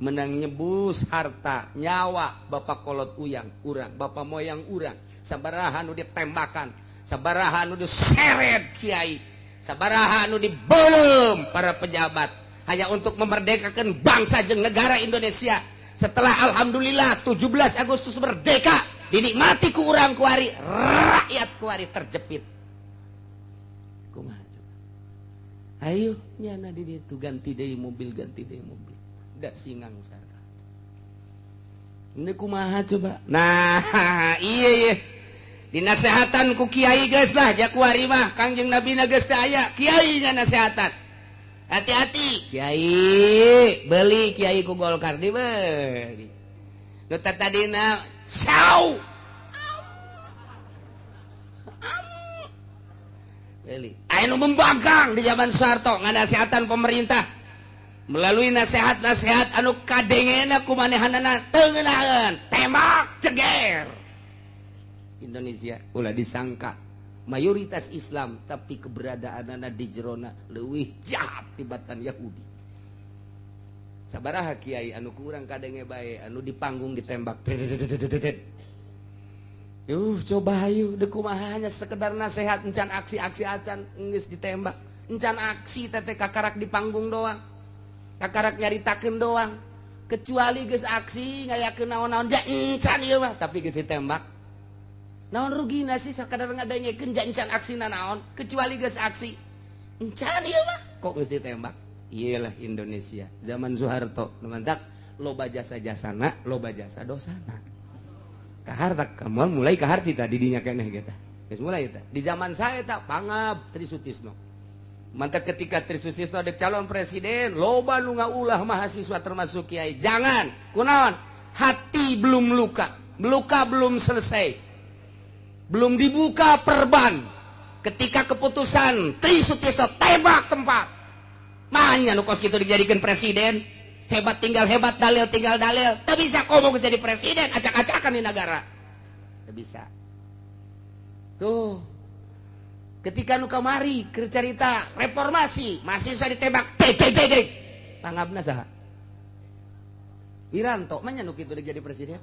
menang nyebus harta, nyawa bapak kolot uyang urang, bapak moyang urang, sabaraha nu ditembakan, sabaraha nu diseret kiai, sabaraha nu dibelem para pejabat hanya untuk memerdekakan bangsa jeung negara Indonesia. Setelah alhamdulillah 17 Agustus merdeka, dinikmati ku urang kuari, rakyat kuari terjepit. Kumaha coba? Ayo nyana di ditu ganti deui mobil, ganti deui mobil. Da singang sarta. Ini kumaha coba? Nah, iya iya. Dinasehatan ku kiai geus lah ja kuari mah Kangjeng Nabi na geus teu aya, kiai nasehatan. Hati-hati kiai, beli kiai ku Golkar dibeli. Nu tadina sau. Beli. Aya nu membangkang di zaman Soeharto nganasehatan pemerintah melalui nasihat-nasihat anu kadengena ku manehanana teu ngeunaheun, tembak ceger. Indonesia ulah disangka mayoritas Islam tapi keberadaanana di jerona leuwih jahat tibatan Yahudi. Sabaraha kiai anu kurang kadenge bae anu di panggung ditembak. Yuh coba hayu deuk kumaha hanya sekedar nasihat encan aksi-aksi acan geus ditembak. Encan aksi teh kakarak di panggung doang. Kakarak nyaritakeun doang. Kecuali geus aksi ngayakeun naon-naon ja encan ieu mah tapi geus ditembak. Naon rugina sih sakadar ngadengekeun ja encan aksina naon kecuali geus aksi encan ieu mah kok geus ditembak. Iyalah Indonesia zaman Soeharto nu mantak loba jasa jasana loba jasa dosana. Kaharta kamu mulai kaharti tadi dinya keneh kita geus mulai eta di zaman saya tak pangab Tri Sutisno. Mantak ketika Tri Sutisno ada calon presiden loba nu ngaulah mahasiswa termasuk kiai jangan kunaon hati belum luka, luka belum selesai, belum dibuka perban. Ketika keputusan Tri Sutisno tembak tempat. Mahanya nu kos kitu dijadikan presiden. Hebat tinggal hebat, dalil tinggal dalil. Tak bisa komo jadi presiden, acak-acakan di negara. Tak bisa. Tuh. Ketika nu kamari keur carita reformasi, mahasiswa ditembak. Dek dek dek dek. Pangabna saha? Wiranto mah nya nu kitu jadi presiden.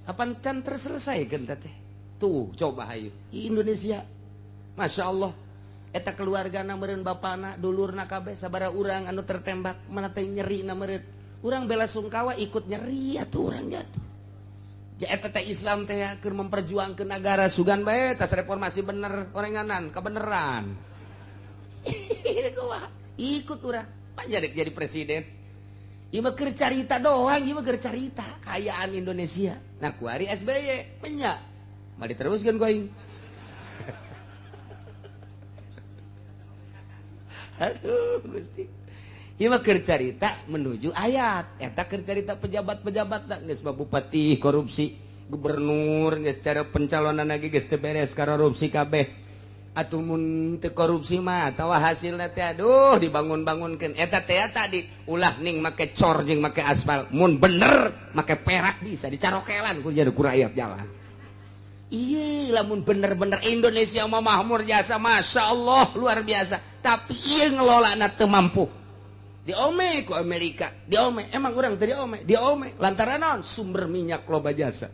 Apan can terselesaikeun teh? Tuh coba hayu Indonesia. Masya Allah. Eta keluargana meureun bapana, dulurna kabeh sabaraha urang anu tertembak, mana teh nyerina meureun. Urang bela sungkawa ikut nyeri atuh urang jatuh. Ja eta teh Islam teh keur memperjuangkeun negara sugan bae tas reformasi bener orenganan kebeneran. Ikut urang panjang jadi presiden. Ieu mah keur carita doang, ieu mah keur carita kaayaan Indonesia. Nah kuari SBY menya. Mah diteruskeun ku aing. Aduh Gusti. Ieu mah keur carita menuju ayat. Eta keur carita pejabat-pejabat da geus mah bupati korupsi, gubernur geus cara pencalonan lagi geus teu beres korupsi kabeh. Atuh mun teu korupsi mah atawa hasilna teh aduh dibangun-bangunkeun. Eta teh tadi ulah ning make cor jeung make aspal. Mun bener make perak bisa dicarokelan ku jadi ku rakyat jalan. Iya, lamun bener-bener Indonesia mah makmur jasa, masya Allah luar biasa. Tapi iya ngelola na teu mampu. Diome ku Amerika, diome. Emang urang teu diome, diome. Lantaran naon? Sumber minyak loba jasa.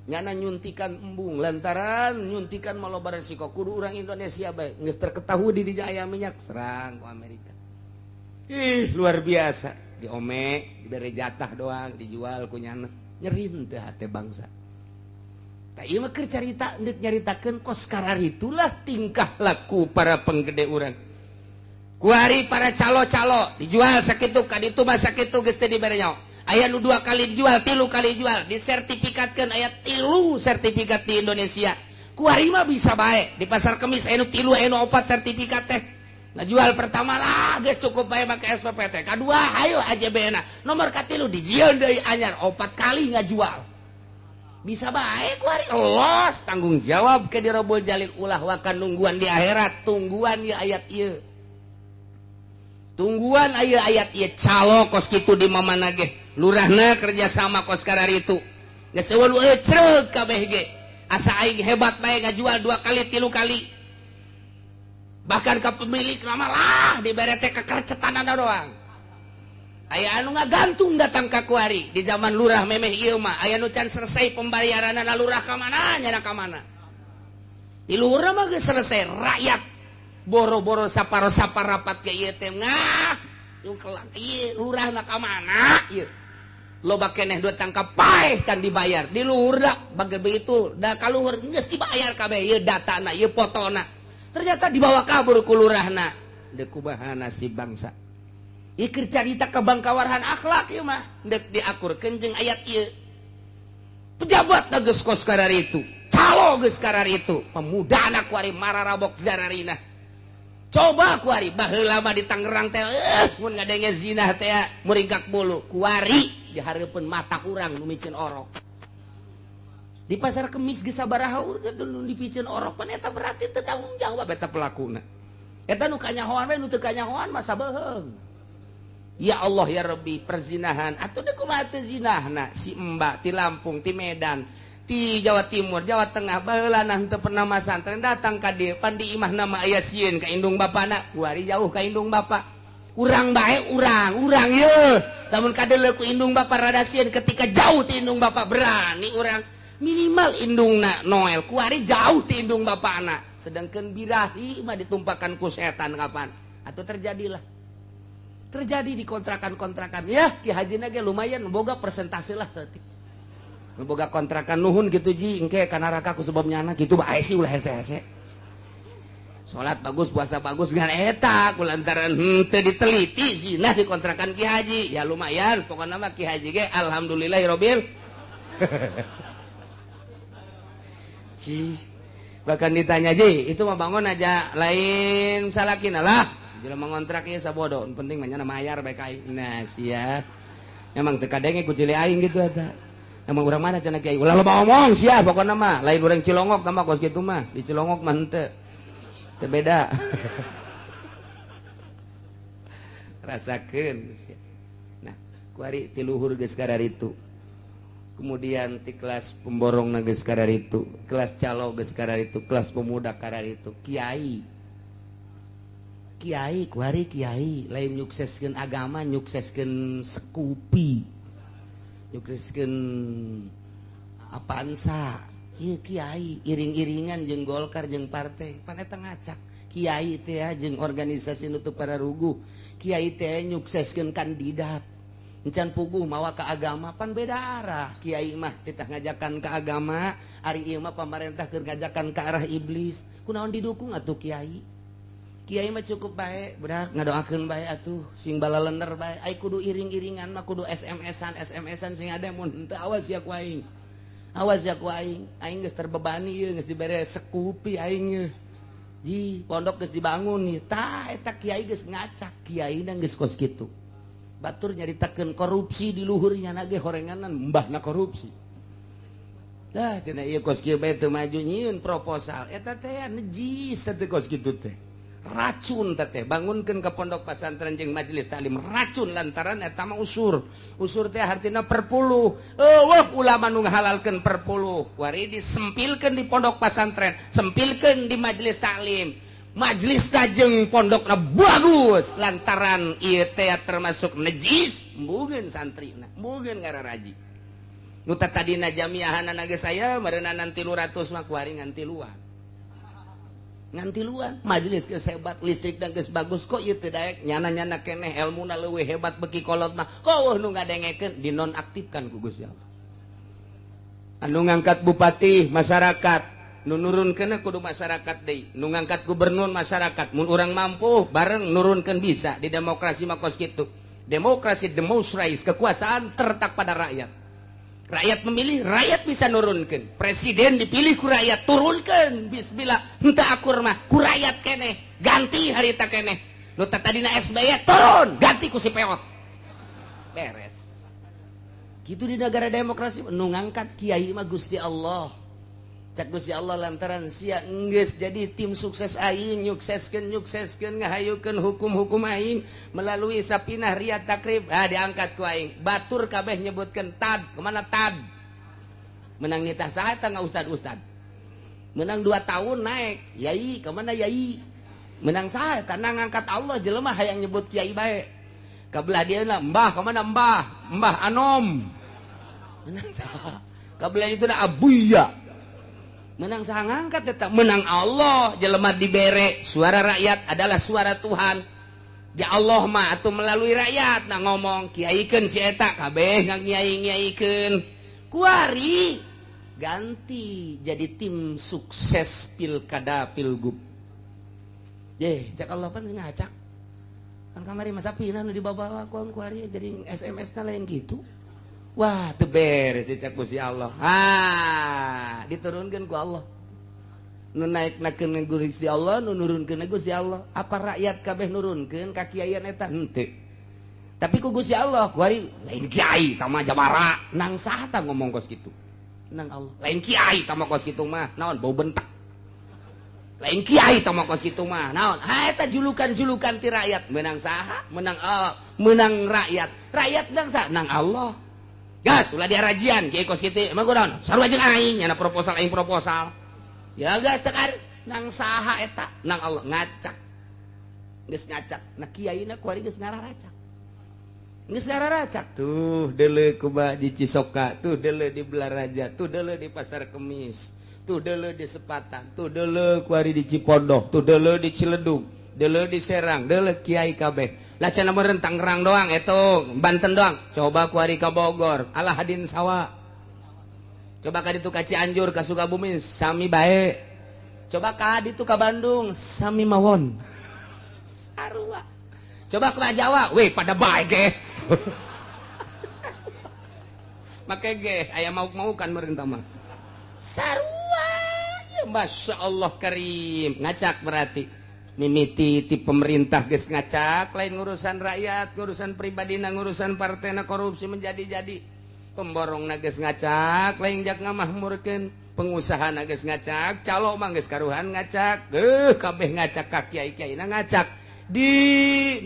Nyana nyuntikan embung, lantaran nyuntikan mah loba resiko. Kudu urang Indonesia bae geus terketahui di dinya aya minyak, serang ku Amerika. Ih, luar biasa. Diome, dibere jatah doang, dijual ku nyana. Nyerin teh hate bangsa. Ieu mah keur carita deuk nyaritakeun kos kararitulah tingkah laku para penggede urang. Kuari para calo-calo dijual sakitu ka ditu mah sakitu geus teu dibere nyaho. Aya nu 2 kali dijual, 3 kali dijual, disertifikatkeun aya 3 sertifikat di Indonesia. Kuari mah bisa bae di pasar Kemis aya nu 3 aya nu 4 sertifikat teh. Ngajual pertama lah geus cukup bae make SPPT. Kadua hayo AJB na. Nomor katilu dijieun deui anyar 4 kali ngajual. Bisa bae ku ari los tanggung jawab ke dirobol jalil ulah wakan nungguan di akhirat, tungguan ya ayat ieu. Tungguan aya ayat ieu calo kos kitu di mamana ge. Lurahna kerja sama kos kararitu. Geus eueuh nu ecreug kabeh ge. Asa aing hebat bae ngajual 2 kali 3 kali. Bahkan ke pemilik lama lah dibere teh kekercetanana doang. Aya anu ngagantung datang ka kuari di zaman lurah memeh ieu mah aya nu can selesai pembayaranana lurah ka mana nyana ka mana. Di lurah mah geus selesai rakyat boro-boro saparo-saparapat ke ieu teh ngah yung kelak ieu lurahna ka mana ieu. Loba keneh dua tangkap paeh can dibayar di lurah bager begitu da kaluhur geus dibayar kabeh ieu datana ieu fotona. Ternyata dibawa kabur ku lurahna. Deuk kumaha nasib bangsa. Ieu keur carita kabangkawarhan akhlak ieu mah deuk diakurkeun jeung ayat ieu. Pejabat geus kos kararitu, calo geus kararitu, pemuda anak kuari mararabok zararina. Coba kuari baheula mah di Tangerang teh mun ngadenge zinah teh muringkak bulu kuari dihareupeun mata urang nu miceun orok. Di pasar Kemis geus sabaraha urang dipiceun orok pan eta berarti teu tanggung jawab eta pelakuna. Eta nu kanyahoan we nu teu kanyahoan mah sabeuheung. Ya Allah ya Rabbi perzinahan atuh deuk kumaha teu zinahna si Mbak ti Lampung ti Medan ti Jawa Timur Jawa Tengah baheula nah teu pernah masantren datang ka dieu pan di imahna mah aya sieun ka indung bapana kuari jauh ka indung bapa. Urang bae urang yeuh lamun kadeuleu ku indung bapa rada sieun ketika jauh ti indung bapa berani urang minimal indungna Noel kuari jauh ti indung bapana sedangkan birahi mah ditumpakan ku setan kapan atau terjadilah terjadi di kontrakan-kontrakan ya Ki Haji ge lumayan boga persentase lah saeutik boga kontrakan nuhun gitu ji engke ka neraka ku sebab nyana gitu bae sih ulah hese-hese salat bagus puasa bagus ngan eta kulantaran henteu diteliti zina di kontrakan Ki Haji ya lumayan pokona mah Ki Haji ge alhamdulillahirabbil Ci, bahkan ditanya ji itu mah bangun aja lain salakina lah jelema ngontrak ieu sabodo penting mah nya mayar bae ka aing nah sia emang teu kadenge ku cili aing gitu eta emang urang mana cenah kiai ulah loba omong sia pokona mah lain urang Cilongok mah kos kitu mah di Cilongok mah henteu teu beda rasakeun sia nah kuari ti luhur geus kararitu. Kemudian ti kelas pemborong geus kararitu, kelas calo geus kararitu, kelas pemuda kararitu, kiai. Kiai kuari kiai lain nyukseskeun agama, nyukseskeun sekupi. Nyukseskeun apansa. Ieu kiai iring-iringan jeung Golkar jeung partai, pan eta ngacak. Kiai teh jeung organisasi nu teu pararuguh. Kiai teh nyukseskeun kandidat. Encan puguh mawa ke agama pan beda arah. Kiai mah titah ngajakan ke agama, ari ieu mah pamarentah keur ngajakan ke arah iblis. Kunaon didukung atuh kiai? Kiai mah cukup bae, budak ngadoakeun bae atuh, sing balalener bae. Ai kudu iring-iringan mah kudu SMS-an, SMS-an sing ada mun henteu awas ya ku aing. Awas ya ku aing, aing geus terbebani ieu geus dibere sekupi aing ieu. Ji, pondok geus dibangun ieu. Tah eta kiai geus ngacak, kiaina geus kos kitu. Batur nyaritakeun korupsi di luhurnya nage horenganan mbahna korupsi. Dah cenah ieu kos kieu bae teu maju nyieun proposal eta teh najis teh kos kitu teh. Racun teh bangunkeun ka pondok pesantren jeung majelis taklim racun lantaran eta mah usur. Usur teh hartina perpuluh. Eueuh ulama nu ngahalalkeun perpuluh. Kuari disempilkeun di pondok pesantren, sempilkeun di majelis taklim. Majelis tajeng pondokna bagus lantaran ieu teh termasuk najis mbugeun santrina mbugeun ngararaji nu tadina jamiahanana geus aya meureunana 300 mah kuari ngan tiluan majelis geus hebat listrik dan geus bagus kok ieu teu daek nyana-nyana keneh elmuna leuwih hebat beki kolot mah kok nu ngadengekeun dinonaktifkan ku Gusti Allah anu ngangkat bupati masyarakat nu nurunkeun kudu masyarakat deui nu ngangkat gubernur masyarakat mun urang mampu bareng nurunkeun bisa di demokrasi mah kos kitu demokrasi demonstrais kekuasaan terletak pada rakyat. Rakyat memilih, rakyat bisa nurunkan. Presiden dipilih ku rakyat, turunkan. Bismillah, henteu akur mah ku rakyat keneh, ganti harita keneh. Nu tadina SBY turun, ganti ku si peot. Beres. Gitu di negara demokrasi nu ngangkat kiai mah Gusti Allah. Cak Gusti Allah lantaran sia enggeus jadi tim sukses aing, nyukseskeun nyukseskeun ngahayukeun hukum-hukum aing melalui Sapinah Riyad Takrib, ah diangkat ku aing. Batur kabeh nyebutkeun tad, kemana tad? Menang nitah saha eta ustad-ustad. Menang 2 tahun naik, yai kemana yai? Menang saha eta ngangkat Allah jelema hayang nyebut kiai bae. Kabelah dia lah, mbah kemana mbah? Mbah Anom. Menang saha? Kabelah itu dah abuya. Menang saha ngangkat tetap menang Allah jelema dibere suara rakyat adalah suara Tuhan. Ya Allah mah atau melalui rakyat nah ngomong kiaikeun si eta kabeh ngiai-ngiaikeun. Kuari ganti jadi tim sukses pilkada pilgub. Ye, cak Allah pan ngacak. Kan kamari masa pindah nu dibawa ku kuari jadi SMS na lain gitu. Wah, teu beres cak Gusti Allah. Ah, diturunkeun ku Allah. Nu naiknakeun Gusti Allah, nu nurunkeun Gusti Allah. Apa rakyat kabeh nurunkeun ka kiaian eta? Henteu. Tapi ku Gusti Allah, kuari lain kiai tama jabara. Nang saha tah ngomong kos kitu? Nang Allah. Lain kiai tama kos kitu mah, naon bau bentak. Lain kiai tama kos kitu mah, naon? Ha eta julukan-julukan ti rakyat. Menang saha? Menang Allah, menang rakyat. Rakyat nang saha? Nang Allah. Gas, ulah diarajian, kiai kos kitu. Emang kunaon? Sarua jeung aing, nyana proposal aing proposal. Ya gas tekar nang saha eta? Nang Allah ngacak. Geus ngacak. Nah kiaina kuari geus ngararacak. Geus ngararacak. Tuh deuleu kuba di Cisoka, tuh deuleu di Belaraja, tuh deuleu di Pasar Kemis, tuh deuleu di Sepatan, tuh deuleu kuari di Cipondoh, tuh deuleu di Ciledug, deuleu di Serang, deuleu kiai kabeh. Lah cenah meureun Tangerang doang eta, Banten doang. Coba kuari ka Bogor, alah hadin sawa. Coba ka ditu ka Cianjur, ka Sukabumi sami bae. Coba ka ditu ka Bandung sami mawon. Sarua. Coba ka Jawa, weh pada bae ge. Make ge aya mauk-maukan meureun mah. Sarua. Ya Masya Allah karim. Ngacak berarti. Mimiti ti pemerintah geus ngacak lain ngurusan rakyat, ngurusan pribadina, ngurusan partena korupsi menjadi-jadi. Pemborong geus ngacak lain jak ngamahmurkeun, pengusaha geus ngacak, calo mah geus karuhan ngacak, kabeh ngacak ka kiai-kiaina ngacak. Di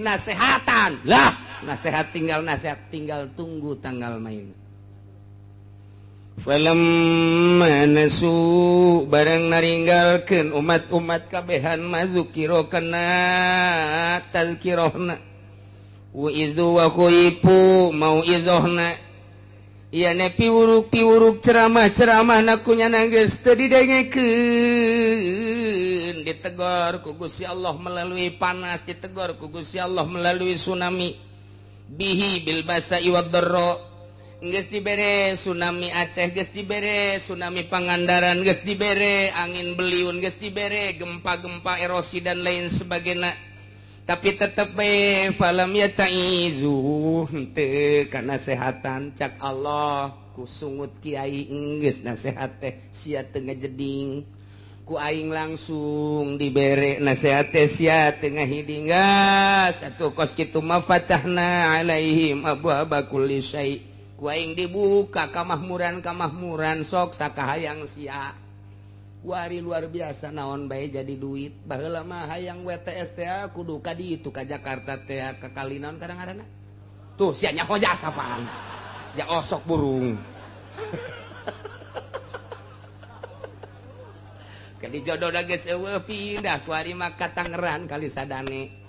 nasehatan. Lah, nasehat tinggal tunggu tanggal main. Falamma nasu barang naringgalkeun umat-umat kabehan mazukiro kana tazkirahna wa izu wa khuifu mau'izohna ieu ne piwuruk-piwuruk ceramah-ceramahna ku nyana geus teu didengekeun, ditegor ku Gusti Allah melalui panas, ditegor ku Gusti Allah melalui tsunami bihi bil basa'i wad dharra. Geus dibere tsunami Aceh, geus dibere tsunami Pangandaran, geus dibere angin beliun, geus dibere gempa-gempa erosi dan lain sebagainya. Tapi tetep bae falam yataizu henteu kana sehatan cak Allah ku sungut kiai geus nasehat teh sia teu ngajeding. Ku aing langsung dibere nasehat teh sia teu ngahiding. Gas atuh kos kitu mah fatahna alaihim abwaaba kulli syai. Ku aing dibuka kamahmuran-kamahmuran sok sakahayang sia. Wari luar biasa naon bae jadi duit. Baheula mah hayang WTS teh kudu ka ditu ka Jakarta teh ka kali naon kadang-kadang. Tuh sia nyaho jasa apaan. Ja osok burung. Kadi jodoh geus eueuh pindah ku ari mah ka Tangerang kali sadane.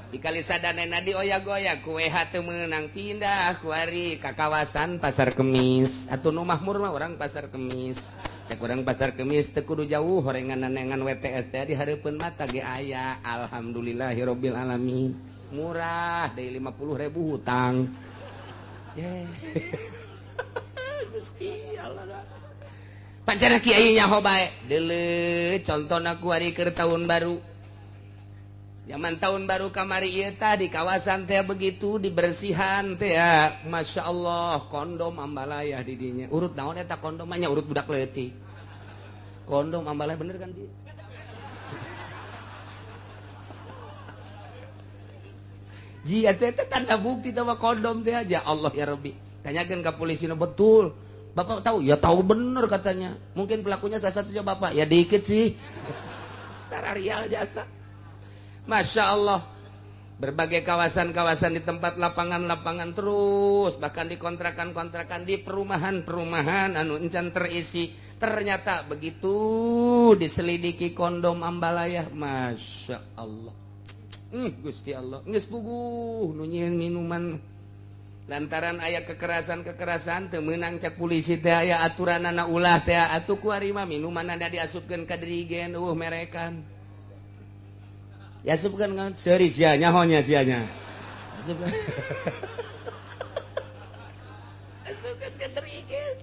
Di kali sadane na dioyak-oyak ku WH teu meunang pindah ku ari ka kawasan Pasar Kemis. Atuh nu mahmur mah urang Pasar Kemis. Cek urang Pasar Kemis teu kudu jauh horengan-nengan WTS teh di hareupeun mata ge aya. Alhamdulillahirabbil alamin. Murah deui 50.000 hutang. Ye. Gusti Allah. Pancana kiai nyaho bae. Deuleu contona ku ari keur taun baru. Zaman tahun baru kamari ieu tah di kawasan teh begitu dibersihan teh ya. Masya Allah kondom ambalayah di dinya. Urut naon eta kondom nya urut budak leutik. Kondom ambalayah bener kan sih? Ji eta teh tanda bukti teh kondom teh aja. Allah ya Rabbi. Tanyakeun ka polisi nu betul. Bapak tahu? Ya tahu bener katanya. Mungkin pelakunya salah satunya bapak. Ya dikit sih. Sararial jasa. Masya Allah, berbagai kawasan-kawasan di tempat lapangan-lapangan terus, bahkan di kontrakan-kontrakan, di perumahan-perumahan anu encan terisi. Ternyata begitu diselidiki kondom ambalayah, Masya Allah. Gusti Allah, geus puguh nu nyieun minuman. Lantaran aya kekerasan-kekerasan teu meunang cek polisi teh aya aturanana ulah teh atuh ku ari mah minumanna diasupkeun ka dirigen eueuh merekan. Ya bukan kan seri sia nyahonya sianya. Asupkeun ka dirigen.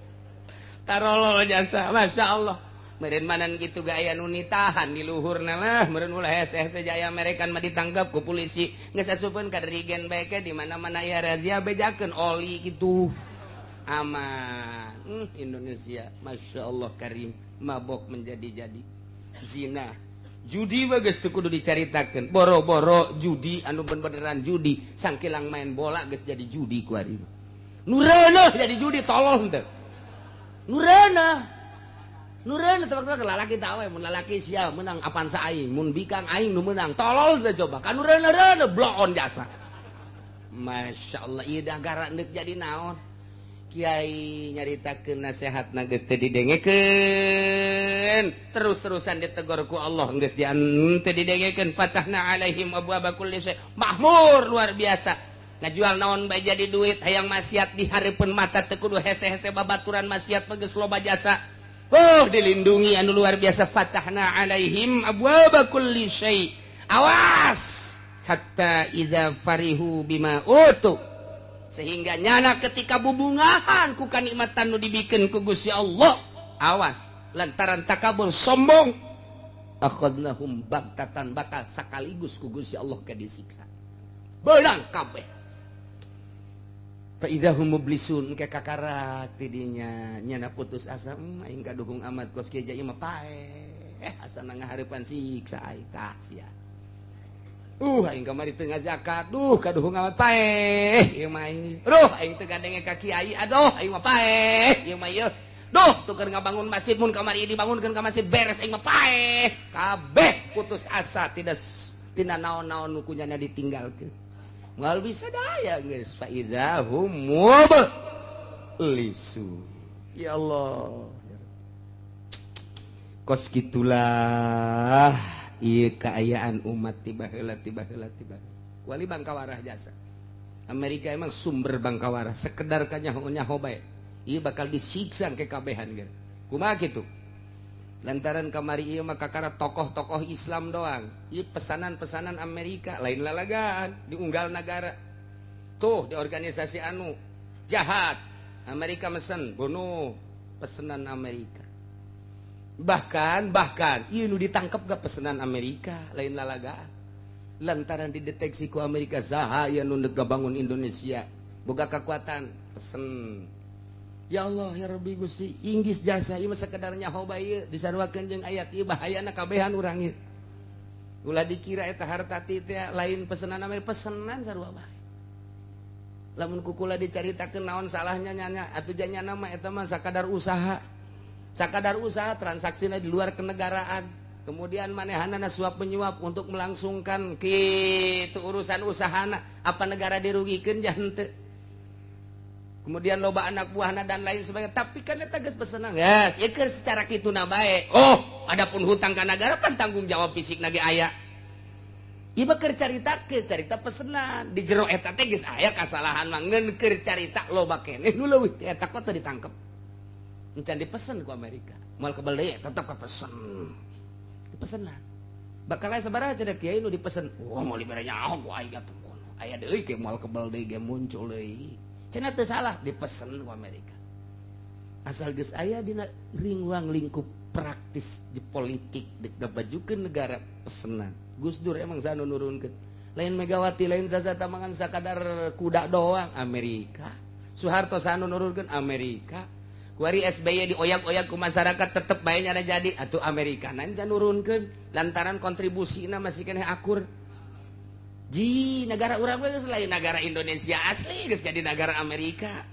Tarolol jasa, Masya Allah. Meureun manan kitu ge aya nu nitahan di luhurna lah, meureun ulah hese-hese jaya merekan mah ditangkap ku polisi. Geus asupkeun ka dirigen bae ke di mana-mana aya razia bejakeun oli kitu. Aman. Indonesia, Masya Allah karim, mabok menjadi-jadi. Zina. Judi bagus tuh kudu dicaritakeun. Boro-boro judi anu beneran judi, sangkilang main bola geus jadi judi ku ari. Nu reuneuh jadi judi tolong teu. Nu reuneuh. Nu reuneuh tebak-tebak lalaki tah we mun lalaki sia meunang apan sa aing, mun bikang aing nu meunang. Tolol teu coba. Ka nu reuneuh-reuneuh bloon jasa. Masya Allah ieu nagara deuk jadi naon. Kiai nyaritakeun nasehatna geus teu didengekeun, terus-terusan ditegor ku Allah geus teu didengekeun. Fatahna alaihim abwaaba kulli syai. Mahmur luar biasa. Ngajual naon bae jadi duit, hayang maksiat di hareupeun mata teu kudu hese-hese babaturan maksiat mah geus loba jasa. Oh, dilindungi anu luar biasa. Fatahna alaihim abwaaba kulli syai. Awas hatta idza farihu bima utu. Sehingga nyana ketika bubungahan ku kanikmatan nu dibikeun ku Gusti Allah, awas lantaran takabur sombong, akhadnahum bagtatan bakal sakaligus ku Gusti Allah ke disiksa. Beunang kabeh. Fa idzahum mublisun ke kakarak tidinya nyana putus asa, aing kadukung amat kos kieu mah paeh, asana ngahareupan siksa aing tah sia. Aing kamari teu ngazakat, duh kaduhung amat paeh ieu mah aing. Duh aing teu gadenge ka kiai, aduh aing mah paeh ieu mah ieu. Duh tuker ngabangun masjid mun kamari dibangunkeun ka masjid beres aing mah paeh. Kabeh putus asa tidak tina naon-naon nu kunyana ditinggalkeun. Moal bisa daya geus fa idzahum mublisu. Ya Allah. Kos kitulah ieu kaayaan umat tiba heula tiba heula tiba. Kuali bangkawarah jasa. Amerika emang sumber bangkawarah, sekedar kanyaho-nyaho bae. Ieu bakal disiksa ke kabehan ge. Kumaha kitu? Lantaran kamari ieu mah kakara tokoh-tokoh Islam doang. Ieu pesanan-pesanan Amerika lain lalagaan diunggal nagara. Tuh di organisasi anu jahat. Amerika mesen bunuh pesanan Amerika. Bahkan ieu nu ditangkep gak pesanan Amerika lain lalagaan. Lantaran dideteksi ku Amerika saha ieu nu ngabangun Indonesia boga kekuatan pesen. Ya Allah ya Rabbi Gusti Inggris jasa ieu mah sakedar nyaho bae ieu disaruakeun jeung ayat ieu bahayana kabehan urang ieu. Ulah dikira eta harta teh lain pesanan Amerika, pesenan sarua bae. Lamun kukula dicaritakeun naon salahnya nyanya atuh janyana mah eta mah sakadar usaha. Sakadar usaha transaksina di luar kenegaraan, kemudian manehanana suap menyuap untuk melangsungkan kitu urusan usahana, apa negara dirugikeun jah henteu. Kemudian loba anak buahna dan lain sebagainya, tapi kan eta geus pesenang. Yes, ieu keur secara kituna bae. Oh, adapun hutang ka nagara pan tanggung jawab fisikna ge aya. Ieu mah keur carita pesenan. Di jero eta teh geus aya kasalahan mah ngeun keur carita loba keneh nu leuwih ti eta kok teu ditangkep. Encan dipesen ku Amerika. Moal kebel deui tetep kapesen. Dipesenan. Bakal aya sabaraha cenah kiai nu dipesen. Wah, moal dibere nyaho ku aing atuh kono. Aya deui ge moal kebel deui ge muncul deui. Cenah teu salah dipesen ku Amerika. Asal geus aya dina ringwang lingkup praktis di politik dek ngabajukeun negara pesenan. Gus Dur emang sanu nurunkeun. Lain Megawati, lain saza tamangan sakadar kuda doang Amerika. Soeharto sanu nurunkeun Amerika. Kuari SBY dioyak-oyak ku masyarakat tetep bae nyana jadi atuh Amerika nanja nurunkeun lantaran kontribusina masih keneh akur. Ji negara urang geus lain negara Indonesia asli geus jadi negara Amerika.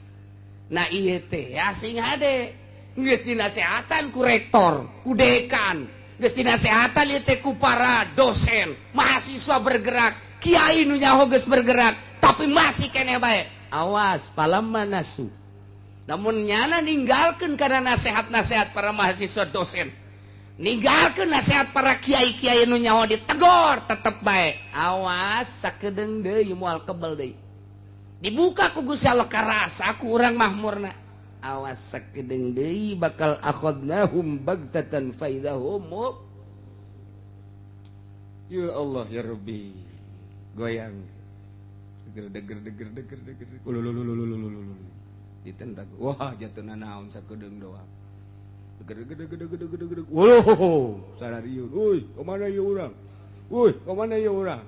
Nah ieu teh sing hade geus dinasehatan ku rektor, ku dekan, geus dinasehatan ieu teh ku para dosen, mahasiswa bergerak, kiai nu nyaho geus bergerak, tapi masih keneh bae. Awas palamma nasu. Namun nyana ninggalkeun karena nasihat-nasihat para mahasiswa dosen. Ninggalkeun nasihat para kiai-kiai nu nyaho ditegor tetep bae. Awas sakedeung deui moal kebel deui. Dibuka ku Gusti Allah karasa ku urang mahmurna. Awas sakedeung deui bakal akhadnahum bagtatan faidahum. Ya Allah ya Rabbi. Goyang. Deger deger deger deger deger. Ululululululul. Ditentak. Wah, jatuhna naon sakedeung doang. Deger deger deger deger deger. Woloh, sarariun. Euy, ka mana ieu urang? Euy, ka mana ieu urang?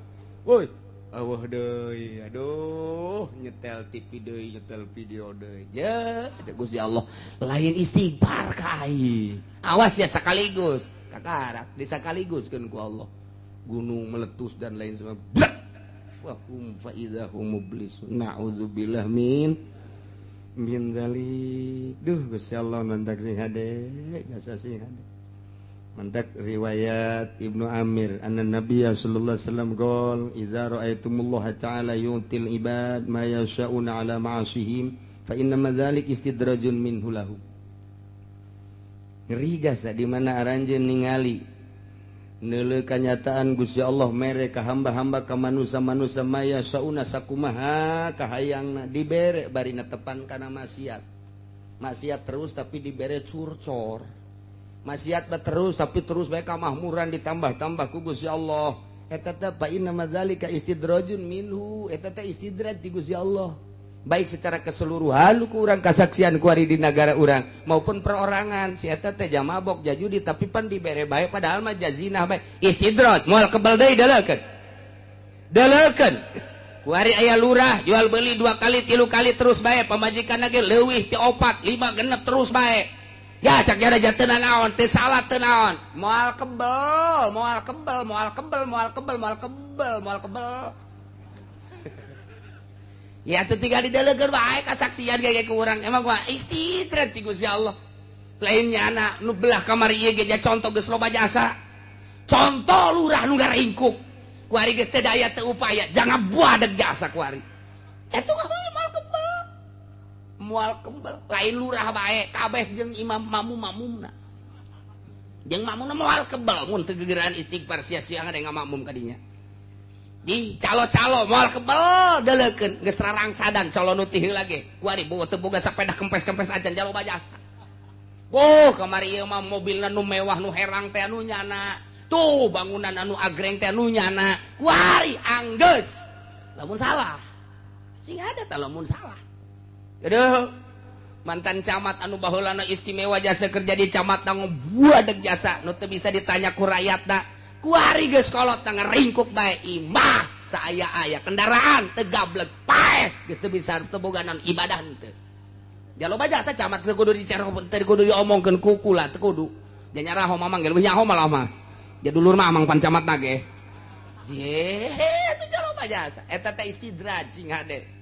Euy, awah deui. Aduh, nyetel TV deui, nyetel video deui. Je, cek Gusti Allah, lain istighfar ka aing. Awas ya sekaligus. Kakarak disakaliguskeun ku Allah. Gunung meletus dan lain sebagainya. Fahum fa idzahum mublisun. Na'udzubillah min dzalik. Duh Gusti Allah mantak sing hade, jasa sing hade. Mantak riwayat Ibnu Amir anna Nabiy sallallahu alaihi wasallam qol idza ra'aitumullaha ta'ala yu'til ibad ma yasha'una 'ala ma'asihim fa inna ma dzalik istidrajun minhu lahu. Ngeri jasa di mana aranjeun ningali neuleuh kanyataan Gusti Allah mere ka hamba-hamba ka manusa-manusa maya sauna sakumaha kahayangna dibere bari netepan kana maksiat. Maksiat terus tapi dibere curcor. Maksiat terus tapi terus bae kamahmuran ditambah-tambah ku Gusti Allah. Eta teh fa inna madzalika istidrajun minhu, eta teh istidraj ti Gusti Allah. Baik secara keseluruhan ku urang kasaksian ku ari di negara urang maupun perorangan si eta teh jamabok jajudi tapi pan dibere bae padahal mah jazinah bae istidraj moal kebel deui deleukeun deleukeun ku ari aya lurah jual beli 2 kali 3 kali terus bae pamajikan ge leuwih ti 4 5 genep terus bae ya cak jara jateunan naon teu salah teu naon moal kebel moal kebel moal kebel moal kebel moal kebel moal kebel. Ya teu tinggal didelegeun bae kasaksian ge ku urang emang mah istidraj ti Gusti Allah. Lain nyana nu belah kamari ieu ge contoh geus loba jasa. Contoh lurah nu ngaringkuk. Ku ari geus teu daya teu upaya jangan buadeg jasa ku ari. Eta mah moal kebel. Moal kebel lain lurah bae kabeh jeung imam mamum-mamumna. Jeung mamumna moal kebel mun teu gegeran istighfar sia-sia ada ngamakmum ka dinya. Di calo-calo moal kebel deleukeun geus rarangsadan calo nu ti heula ge ku ari teu boga sapeda kempes-kempes acan jalo bajasa. Oh kamari ieu mah mobilna nu mewah nu herang teh anu nyana tuh bangunan anu agreng teh anu nyana ku ari anggeus lamun salah sing ada tah lamun salah. Aduh mantan camat anu baheulana istimewa jasa kerja di camat buadeg jasa nu teu bisa ditanya ku rakyatna. Kuari geus kolot ngaringkuk bae imah saaya-aya kendaraan teu gablek paeh geus teu bisa teu boga naon ibadah henteu. Ja loba jasa camat teu kudu dicerok teu kudu diomongkeun ku kula teu kudu. Ja nyaraho mamang ge leuwih nyaho malah mah. Ja dulur mah amang pan camat na ge. Je teu ja loba jasa eta teh istidraj sing hade.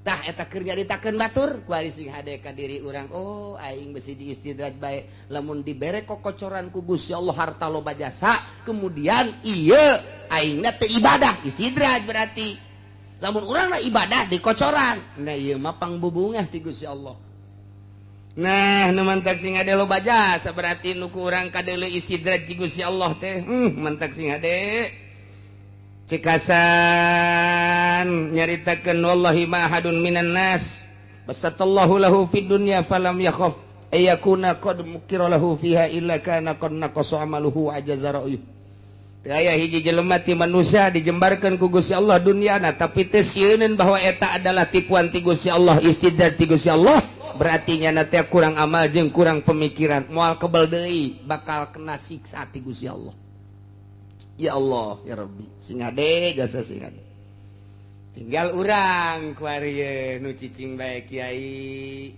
Tah eta keur nyaritakeun batur ku ari sing hade ka diri urang oh aing besi diistidraj bae lamun dibere kokocoran ku Gusti Allah harta loba jasa kemudian ieu aingna teu ibadah istidraj berarti lamun urang na ibadah dikocoran nah ieu mah pangbubungah ti Gusti Allah. Nah nu mantak sing hade loba jasa berarti nu ku urang kadeuleu istidraj ti Gusti Allah teh mantak sing hade cekasan nyaritakeun wallahi ma ahadun minan nas basatallahu lahu fid dunya falam yakhaf ayakuna qad mukira lahu fiha illa kana qad naqasa amaluhu ajaza ra'yuh. Teu aya hiji jelema ti manusia dijembarkeun ku Gusti Allah dunyana tapi teu sieuneun bahwa eta adalah tipuan ti Gusti Allah istidraj ti Gusti Allah Berarti nyana teh kurang amal jeung kurang pemikiran, moal kebel deui bakal kena siksa ti Gusti Allah. Ya Allah ya Rabbi, sing hade jasa sing hade. Tinggal urang kuari nu cicing bae kiai.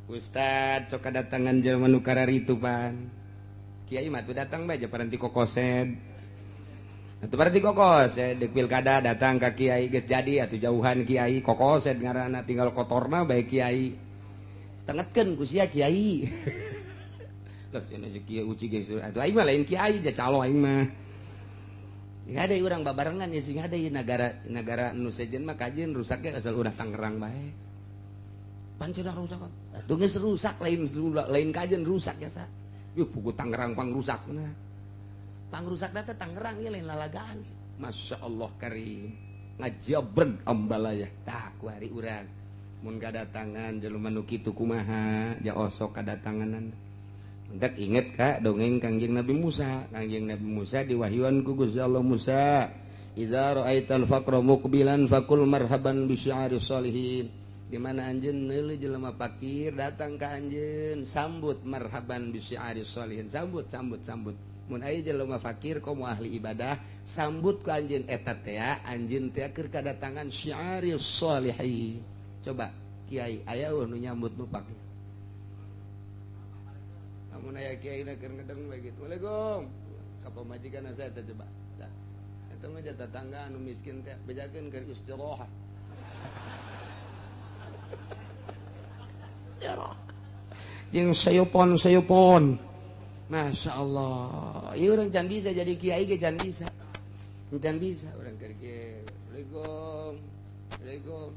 Ustad sok kadatangan jelema nu kararitu pan. Kiai mah tuh datang bae paranti kokosed. Atuh paranti kokosed deuk pilkada datang ka kiai geus jadi atuh jauhan kiai kokosed ngaranna tinggal kotorna bae kiai. Tengetkeun ku sia kiai. Lah cenah kiai uci geus atuh aing mah lain kiai ja calo aing mah. Sing hade urang babarengan ya sing hade negara negara nu sejen mah kajeun rusaknya asal urang Tangerang bae. Pan cenah rusak. Atuh geus rusak lain lain kajeun rusak ya sa. Yuh buku Tangerang pangrusakna. Pangrusakna teh Tangerang ieu lain lalagaan. Masya Allah karim. Ngajabreg ambalaya. Tah ku hari urang. Mun kadatangan jelema nu kitu kumaha ja osok kadatanganan. Mentak inget ka dongeng Kangjeng Nabi Musa. Kangjeng Nabi Musa diwahyuan ku Gusti Allah, Musa, idza ra'aital faqra muqbilan faqul marhaban bi syi'ari sholihin. Di mana anjeun neuleuh jelema fakir datang ka anjeun, sambut marhaban bi syi'ari sholihin, sambut sambut sambut. Mun aya jelema fakir komo ahli ibadah, sambut ku anjeun eta teh anjeun teh keur kadatangan syi'ari sholihin. Coba kiai aya nu nyambut nu fakir. Lamun aya kiai na keur ngedeng bae kitu. Waalaikum. Ka pamajikan saya teh coba. Eta mah tetangga anu miskin teh bejakeun keur istirahat. Jeung sayupon-sayupon. Masya Allah. Ieu urang can bisa jadi kiai ge can bisa. Can bisa urang keur kieu. Waalaikum. Waalaikum.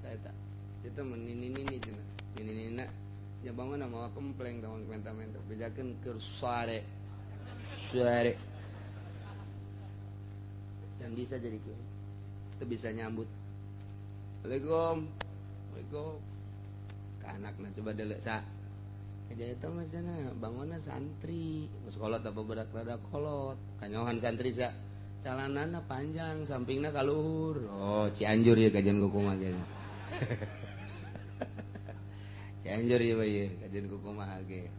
Saya tak. Itu menini-nini cenah. Nini-nina nya bangun mawa kempleng tawang menta-menta bejakeun keur sare. Sare. Can bisa jadi kiai. Teu bisa nyambut. Waalaikum. Waalaikum. Ka anakna coba deuleu sa. Aja eta mah cenah bangunna santri. Geus kolot apa berak rada kolot. Kanyohan santri sa. Calanana panjang, sampingna ka luhur. Oh, Cianjur ieu kajian kumaha ge. Cianjur ieu bae kajian kumaha ge.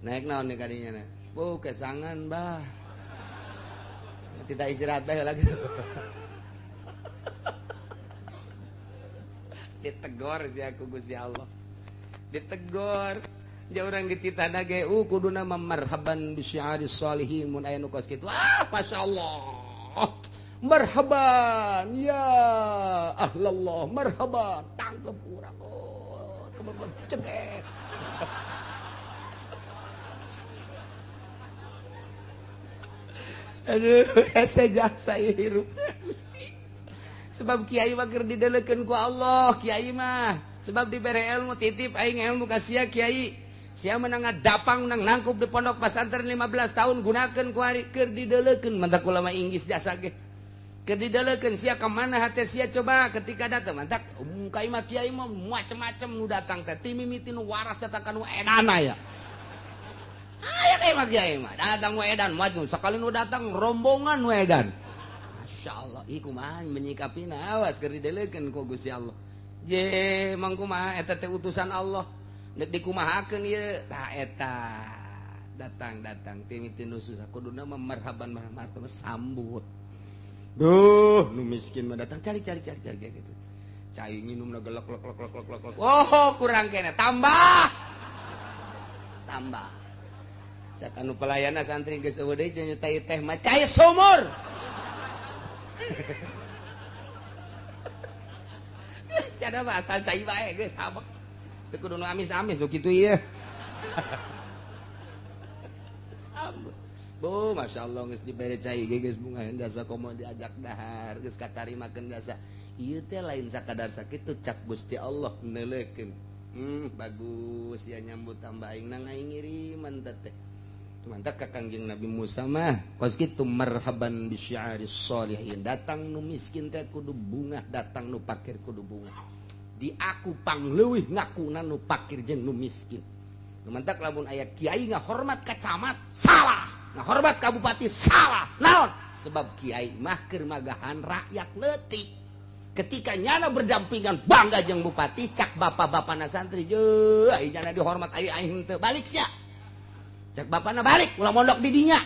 Naik naon nih kadinya na? Bu, kesangan bah. Tidak istirahat bae lagi. Ditegor si aku Gusti Allah. Ditegor. Ja urang dititah ge kuduna marhaban bi syi'ari sholihin mun aya nu kos kitu. Ah, masyaallah. Marhaban ya ahlallah, marhaban. Tangkep urang. Oh, kebebeb cengek. Aduh, hese jasa hirup teh Gusti. Sebab kiai mah keur didelekeun ku Allah, kiai mah. Sebab dibere ilmu titip aing ilmu ka sia kiai. Sia menang ngadapang menang nangkup di pondok pesantren 15 tahun gunakeun ku ari keur didelekeun mantak ulama Inggris jasa ge. Keur didelekeun sia ka mana hate sia coba ketika datang mantak kai mah kiai mah macem-macem nu datang teh ti mimiti nu waras datang ka nu edana ya. Aya kai mah kiai mah datang nu edan maju sakali nu datang rombongan nu edan. Masya Allah, ih kumaha menyikapina awas keur didelekeun ku Gusti Allah. Je mang kumaha eta teh utusan Allah. Nek dikumahakeun ieu tah eta datang-datang ti nu susah kuduna mah marhaban marhaban sambut. Duh, nu miskin mah datang cari cari cari cari gitu. Cai nginumna gelek lek lek lek lek lek. Oh, kurang kene tambah. Tambah. Cak anu pelayana santri geus eueuh deui cenah teh mah cai sumur. Geus ada mah asal cai bae geus habek. Teu kudu nu amis-amis nu kitu ieu. Sambut. Bu, masyaallah geus dibere cai ge geus bunga jasa komo diajak dahar, geus katarimakeun jasa. Ieu teh lain sakadar sakitu cak Gusti Allah neuleukeun. Bagus ya nyambut tambah aing nang aing ngiriman teh. Mantap ka Kangjeng Nabi Musa mah kos kitu marhaban bi syi'ari sholihin. Datang nu miskin teh kudu bungah, datang nu fakir kudu bungah. Di aku pangleuwih ngakuna nu fakir jeung nu miskin. Nu mantak lamun aya kiai ngahormat ka camat salah, ngahormat ka bupati salah. Naon? Sebab kiai mah keur magahan rakyat leutik. Ketika nyana berdampingan bangga jeung bupati, cak bapak-bapana santri jeuh ai nyana dihormat ai aing teu balik sia. Cak bapana balik ulah mondok di dinya.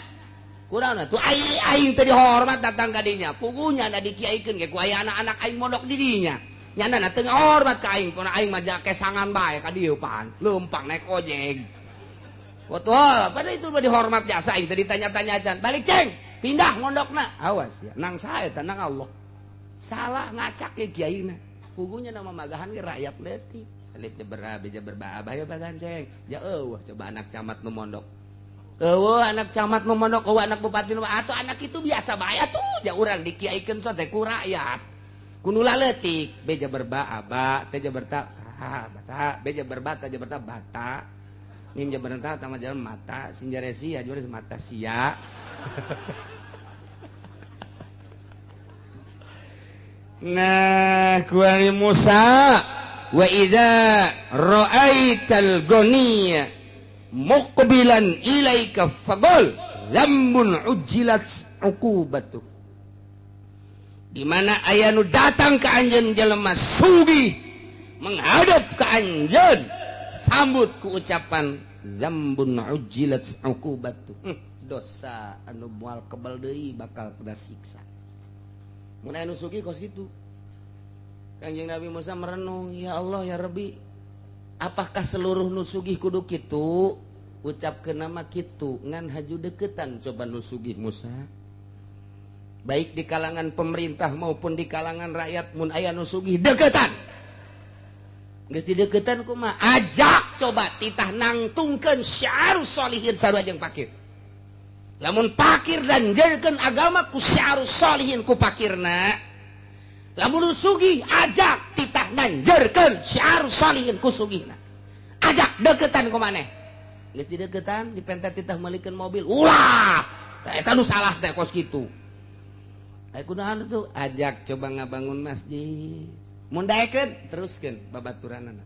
Kurang tuh ai aing teu dihormat datang ka dinya. Puguh nyana dikiaikeun ge ku aya anak-anak aing mondok di dinya. Nyana na teu ngahormat ka aing, pona aing mah kesangan bae ka dieu pan. Leumpang naik ojek. Betul, pada itu mah dihormat jasa aing teu ditanya-tanya acan. Balik ceng, pindah mondokna. Awas ya, nang sae teh nang Allah. Salah ngacak ke kiaina. Puguhnya nama magahan ge rakyat leutik. Alif jeber be jeber ba abah ya bagan ceng. Ya eueuh coba anak camat nu mondok. Eueuh anak camat nu mondok, eueuh anak bupati nu atuh anak itu biasa bae atuh. Ja urang dikiaikeun so teh ku rakyat. Ku nu leutik, be jeber ba aba, teh jeber ta bata, be jeber ba ta jeber ta bata. Mim jeber ta tama jalan mata, sinjaresi ya juara mata sia. Nah, kuari Musa wa idza ra'aital ghaniya muqbilan ilaika faqul lambun ujilat uqubatu. Di mana aya nu datang ka anjeun jelema sugih menghadap ka anjeun, sambut ku ucapan zambun ujilat uqubatu. Dosa anu moal kebal deui bakal kena siksa. Mun aya nu sugih kos kitu. Kangjeng Nabi Musa merenung, ya Allah ya Rabbi, apakah seluruh nu sugih kudu kitu? Ucapkeun nama kitu ngan haju deketan coba nu sugih Musa. Baik di kalangan pemerintah maupun di kalangan rakyat mun aya nu sugih deketan. Geus dideketan kumaha? Ajak coba titah nangtungkeun syiarus sholihin sarua jeung pakir. Lamun pakir dan jerkeun agama ku syiarus sholihin ku pakirna. Lamun sugih ajak titah nanjerkeun syiarus sholihin ku sugihna. Ajak deketan ku maneh. Geus dideketan dipenta titah meulikeun mobil. Ulah. Tah eta nu salah teh kos kitu. Ai kunaon tuh? Ajak coba ngabangun masjid. Mun daekeun teruskeun babaturanana.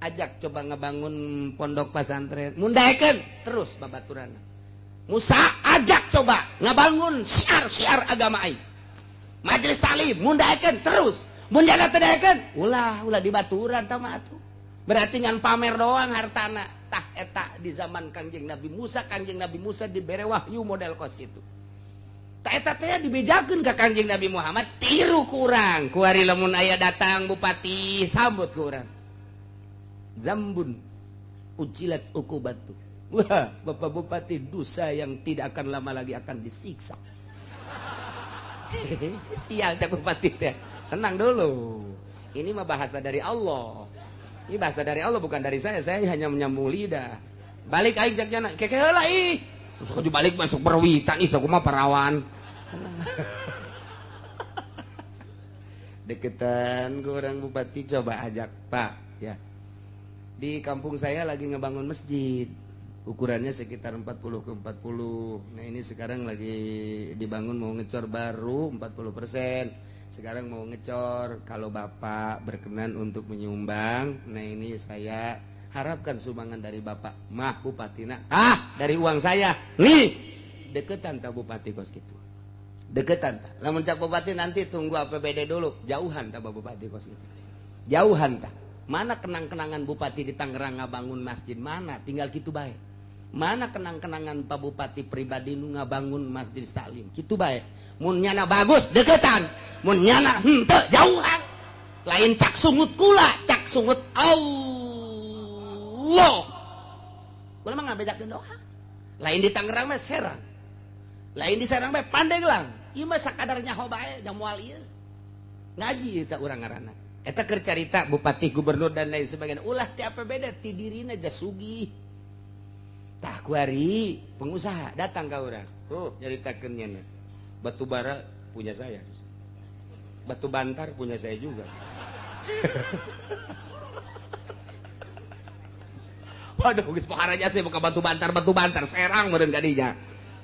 Ajak coba ngabangun pondok pesantren. Mun daekeun terus babaturanana. Musa ajak coba ngabangun syiar-syiar agama aing. Majelis taklim mun daekeun terus. Mun jana teu daekeun ulah ulah dibaturan tah mah atuh. Berarti ngan pamer doang hartana. Tah eta di zaman Kangjeng Nabi Musa, Kangjeng Nabi Musa dibere wahyu model kos kitu. Tah eta teh dibejakeun ka Kangjeng Nabi Muhammad tiru ku urang. Kuari lamun aya datang bupati sambut ku urang. Zambun ujilat uqubatu. Wah, Bapak Bupati dosa yang tidak akan lama lagi akan disiksa. Sial cak bupati teh. Tenang dulu. Ini mah bahasa dari Allah. Ini bahasa dari Allah bukan dari saya. Saya hanya menyambung lidah. Balik aing cak jana. Keke heula ih. Sok balik masuk berwitan ih sok mah parawan. Deketan ke orang bupati coba ajak, Pak, ya. Di kampung saya lagi ngebangun masjid. Ukurannya sekitar 40 ke 40. Nah ini sekarang lagi dibangun mau ngecor baru 40%. Sekarang mau ngecor. Kalau Bapak berkenan untuk menyumbang, nah ini saya harapkan sumbangan dari Bapak. Mah Bupatina. Ah, dari uang saya. Nih, deketan tak Bupati kos gitu. Deketan tak. Lamun cak Bupati nanti tunggu APBD dulu. Jauhan tak Bupati kos gitu. Jauhan tak. Mana kenang-kenangan Bupati di Tangerang ngabangun masjid mana? Tinggal gitu bae. Mana kenang-kenangan Pak Bupati pribadi nu ngabangun masjid taklim? Kitu bae. Mun nyana bagus deketan, mun nyana henteu jauhan. Lain cak sungut kula, cak sungut Allah. Kula mah ngabedakeun doa. Lain di Tangerang mah Serang. Lain di Serang mah Pandeglang. Ieu mah sakadar nyaho bae jang moal ieu. Ngaji eta urang ngaranna. Eta keur carita bupati, gubernur dan lain sebagainya. Ulah ti APBD ti dirina jasugih. Tah kuari pengusaha datang ka urang. Oh, nyaritakeun nya. Batu bara punya saya. Batu bantar punya saya juga. Waduh, geus pohara jasa buka batu bantar Serang meureun kadinya.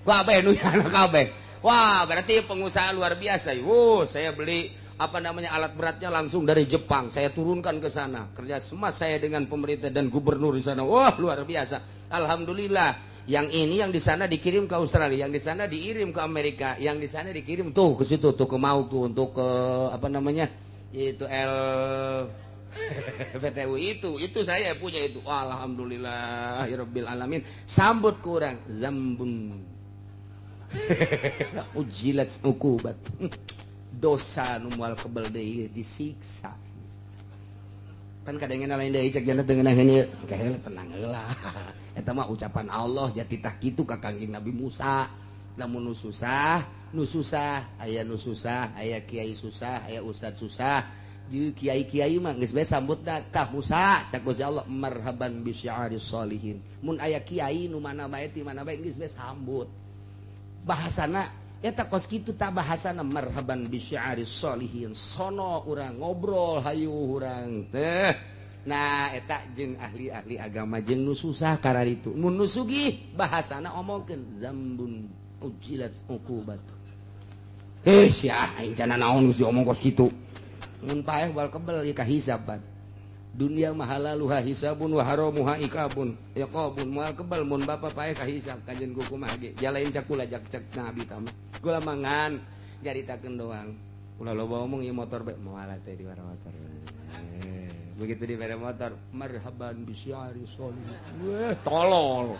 Kabeh nu nyana kabeh. Wah, berarti pengusaha luar biasa. Wuh, saya beli apa namanya alat beratnya langsung dari Jepang. Saya turunkan ke sana. Kerja sama saya dengan pemerintah dan gubernur di sana. Wah, luar biasa. Alhamdulillah. Yang ini yang di sana dikirim ke Australia, yang di sana dikirim ke Amerika, yang di sana dikirim tuh ke situ tuh ke Maluku untuk ke apa namanya? Itu L PTU itu saya punya itu. Alhamdulillahirabbil alamin. Sambut kurang zambun. Ujilat uqubat. Dosa nu moal kebel deui disiksa. Kan kadangna lain deui cek jana teu ngeunaheun ieu. Kaheula tenang heula. Eta mah ucapan Allah jati tah kitu ka Kangjeng Nabi Musa. Lamun nu susah, nu susah, aya nu susah, aya kiai susah, aya ustad susah. Jeung kiai-kiai mah geus bae sambut tah Musa, cak Gusti Allah marhaban bi syi'aris sholihin. Mun aya kiai nu mana bae ti mana bae geus bae sambut. Bahasana eta kos kitu tah bahasana marhaban bi syi'aris sholihin. Sono urang ngobrol hayu urang teh. Nah eta jeung ahli-ahli agama jeung nu susah kararitu. Mun nu sugih bahasana omongkeun zambun ujilat uqubat. Eh sia aing cana naon geus diomong kos kitu. Mun paeh bal kebel ieu kahisaban. Dunia mah halaluha hisabun wa haramuha iqabun. Iqabun moal kebel mun bapa paeh kahisab kajen ku kumaha ge. Jalain cakula jak cek nabi tama. Kula mangan nyaritakeun doang. Ulah loba omong ieu motor bae moal teh di motor. Begitu di motor marhaban bisyari sholih. Wah tolol.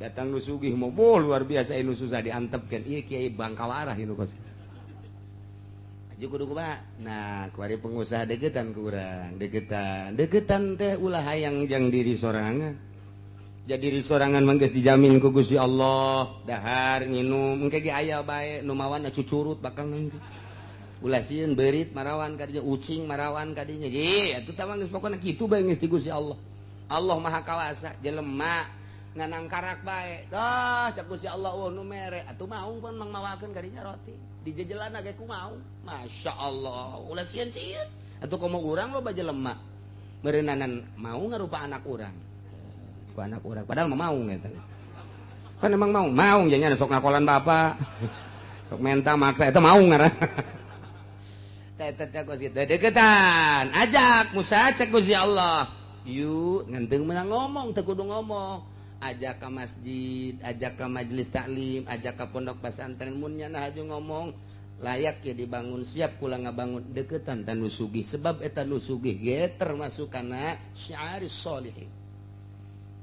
Datang nu sugih mah luar biasa nu susah diantepkeun. Ieu kiai bangkawarah ieu nu kos. Kudu kumaha? Nah, kuari pengusaha deketan ku urang, deketan. Deketan teh ulah hayang jang diri sorangan. Jadi diri sorangan mah geus dijamin ku Gusti Allah, dahar nginum engke ge aya bae nu mawana cucurut bakal nangge. Ulah sieun beurit marawan kadinya, ucing marawan kadinya. Ye, atuh tah mah geus pokona kitu bae geus di Gusti Allah. Allah Maha Kawasa, jelema nganangkarak bae. Dah cak Gusti Allah eueuh nu mere, atuh maung pun mangmawakeun kadinya roti. Di jejelana ge ku mau. Masya Allah, ulah sieun-sieun. Atuh komo urang loba jelema. Meureunnanan mau ngarupa anak urang. Ku anak urang padahal mah maung eta. Kan emang mau, maung jadinya sok ngakolan bapak. Sok menta maksa eta maung ngaran. Teh teh kos kitu deketan. Ajak Musa cek Gusti Allah. Yuk ngenteng menang ngomong teu kudu ngomong. Ajak ke masjid, ajak ke majelis taklim, ajak ke pondok pesantren mun nya haju ngomong layak ya dibangun siap kula ngabangun deketan tan nu sugih sebab eta nu sugih ge termasuk kana syiaris sholihin.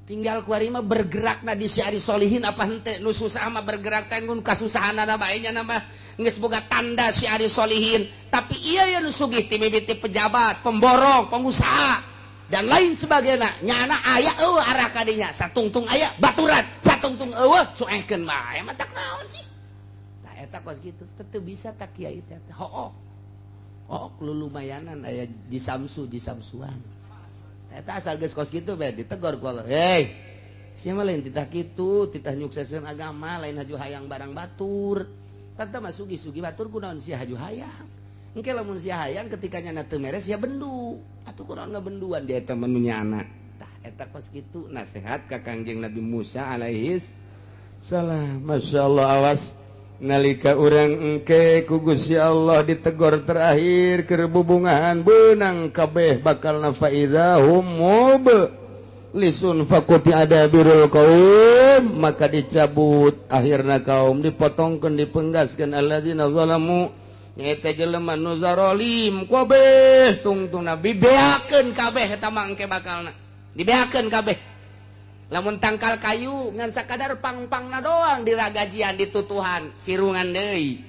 Tinggal kuari mah bergerakna di syiaris sholihin apa henteu nu susah mah bergerak teh ngun kasusahanana bae nya mah geus boga tanda syiaris sholihin, tapi ieu ya nu sugih ti mimiti pejabat, pemborong, pengusaha dan lain sebagainya. Nyana aya eueuh arah kadinya satungtung aya baturan satungtung eueuh cuekeun bae mah tak naon sih. Tah eta kos kitu teu bisa tak kiai teh hook hook lulumayanan aya jisamsu jisamsuan. Eta asal geus kos kitu bae ditegor ku Allah. Hei sia mah lain titah kitu titah nyukseskeun agama lain haju hayang barang batur. Tah mah sugih-sugih batur kunaon sia haju hayang. Engke lamun sia hayang ketika nyana teu meres sia bendu. Atuh kunaon ngabenduan dia eta mah nu nyana. Tah eta kos kitu nasihat ka Kangjeng Nabi Musa alaihis salam. Masyaallah awas nalika urang engke ku Gusti Allah ditegor terakhir keur bubungahan beunang kabeh bakal nafaidahum mub lisun faquti adabirul qaum maka dicabut akhirna kaum dipotongkeun dipenggaskeun alladzina zalamu eta jelema nu zarolim kabeh tungtungna dibeakeun kabeh eta mah engke bakalna dibeakeun kabeh. Lamun tangkal kayu ngan sakadar pang-pangna doang diragajian ditutuhan sirungan deui.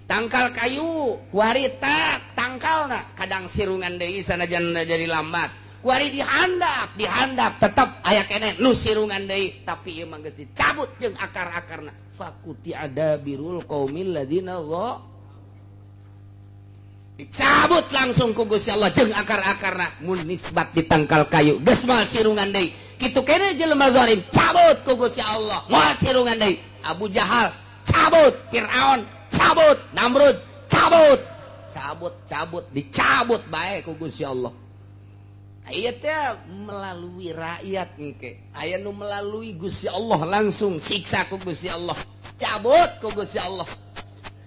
Tangkal kayu kuari tak tangkalna kadang sirungan deui sanajan jadi lambat. Kuari dihandap, dihandap tetep aya keneh nu sirungan deui tapi ieu mah geus dicabut jeung akar-akarna. Faquti adabirul qaumil ladzina dha dicabut langsung ku Gusti Allah jeung akar-akarna mun nisbat di tangkal kayu geus moal sirungan deui. Kitu keneh jelema zalim cabut ku Gusti Allah moal sirungan deui. Abu Jahal cabut, Fir'aun cabut, Namrud cabut, cabut cabut dicabut bae ku Gusti Allah. Aya teh melalui rakyat engke aya nu melalui Gusti Allah langsung siksa ku Gusti Allah, cabut ku Gusti Allah.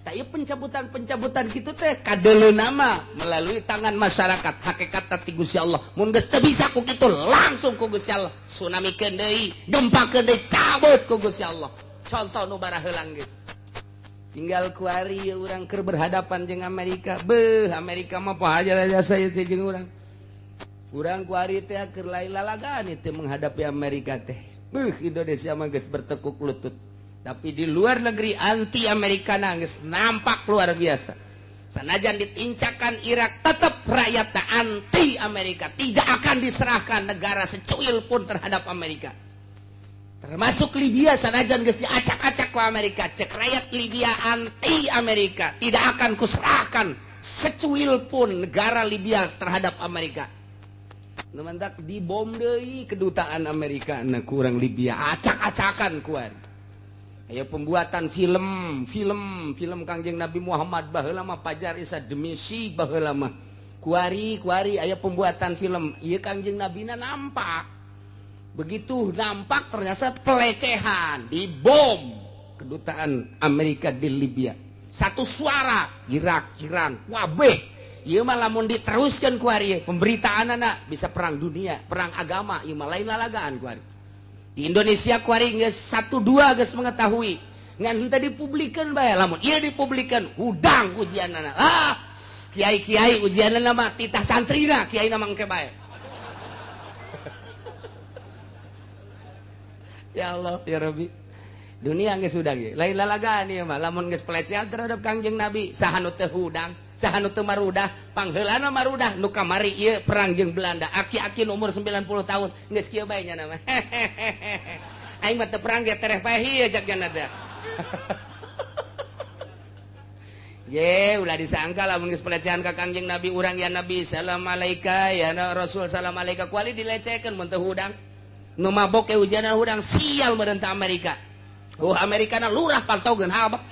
Tapi pencabutan-pencabutan gitu teh kadeleuna nama melalui tangan masyarakat hakikat ti Gusti Allah. Mun geus teu bisa ku kitu langsung ku Gusti Allah tsunami keun deui, gempa keun deui, cabut ku Gusti Allah. Contoh nu baraheulang geus. Tinggal kuari urang keur berhadapan jeung Amerika. Beuh, Amerika mah poho aja jasa ieu teh jeung urang. Urang kuari teh keur lain lalagaan teh menghadapi Amerika teh. Beuh, Indonesia mah geus bertekuk lutut. Tapi di luar negeri anti Amerika geus nampak luar biasa. Sanajan ditincakan Irak, tetap rakyat anti Amerika, tidak akan diserahkan negara secuil pun terhadap Amerika. Termasuk Libya, sanajan geus diacak-acak ku Amerika, cek rakyat Libya anti Amerika, tidak akan kuserahkan secuil pun negara Libya terhadap Amerika. Nu mantak dibom deui kedutaan Amerika na kurang Libya, acak-acakan kuan. Aya pembuatan film, film, film Kangjeng Nabi Muhammad baheula mah pajar isa demi si baheula mah. Kuari, kuari aya pembuatan film, ieu Kangjeng Nabina nampak. Begitu nampak ternyata pelecehan, dibom kedutaan Amerika di Libya. Satu suara Irak, Iran, wabeh. Ieu mah lamun diteruskan kuari pemberitaan anak bisa perang dunia, perang agama, ieu mah lain lalagaan kuari. Di Indonesia kuari geus 1 2 geus mengetahui. Ngan henteu dipublikeun bae, lamun ieu dipublikeun hudang ujianana. Ah, kiai-kiai ujianana mah titah santrina, kiai na mangke bae. Ya Allah, ya Rabbi. Dunia geus hudang ieu. Lain lalagaan ieu mah, lamun geus pelecehan terhadap Kangjeng Nabi, saha nu teu hudang, saha nu teu marudah, pangheulana marudah nu kamari ieu perang jeung Belanda. Aki-aki nu umur 90 tahun geus kieu bae nya mah. Aing mah teu perang ge tereh bae ieu jak nya teh. Ye, ulah disangka lamun geus pelecehan ka Kangjeng Nabi urang ya Nabi salam alaika ya Rasul salam alaika kuali dilecehkeun mun teu hudang. Nu mabok ge hujanan hudang sial meureun ta Amerika. Oh Amerika na lurah pantaugeun habek.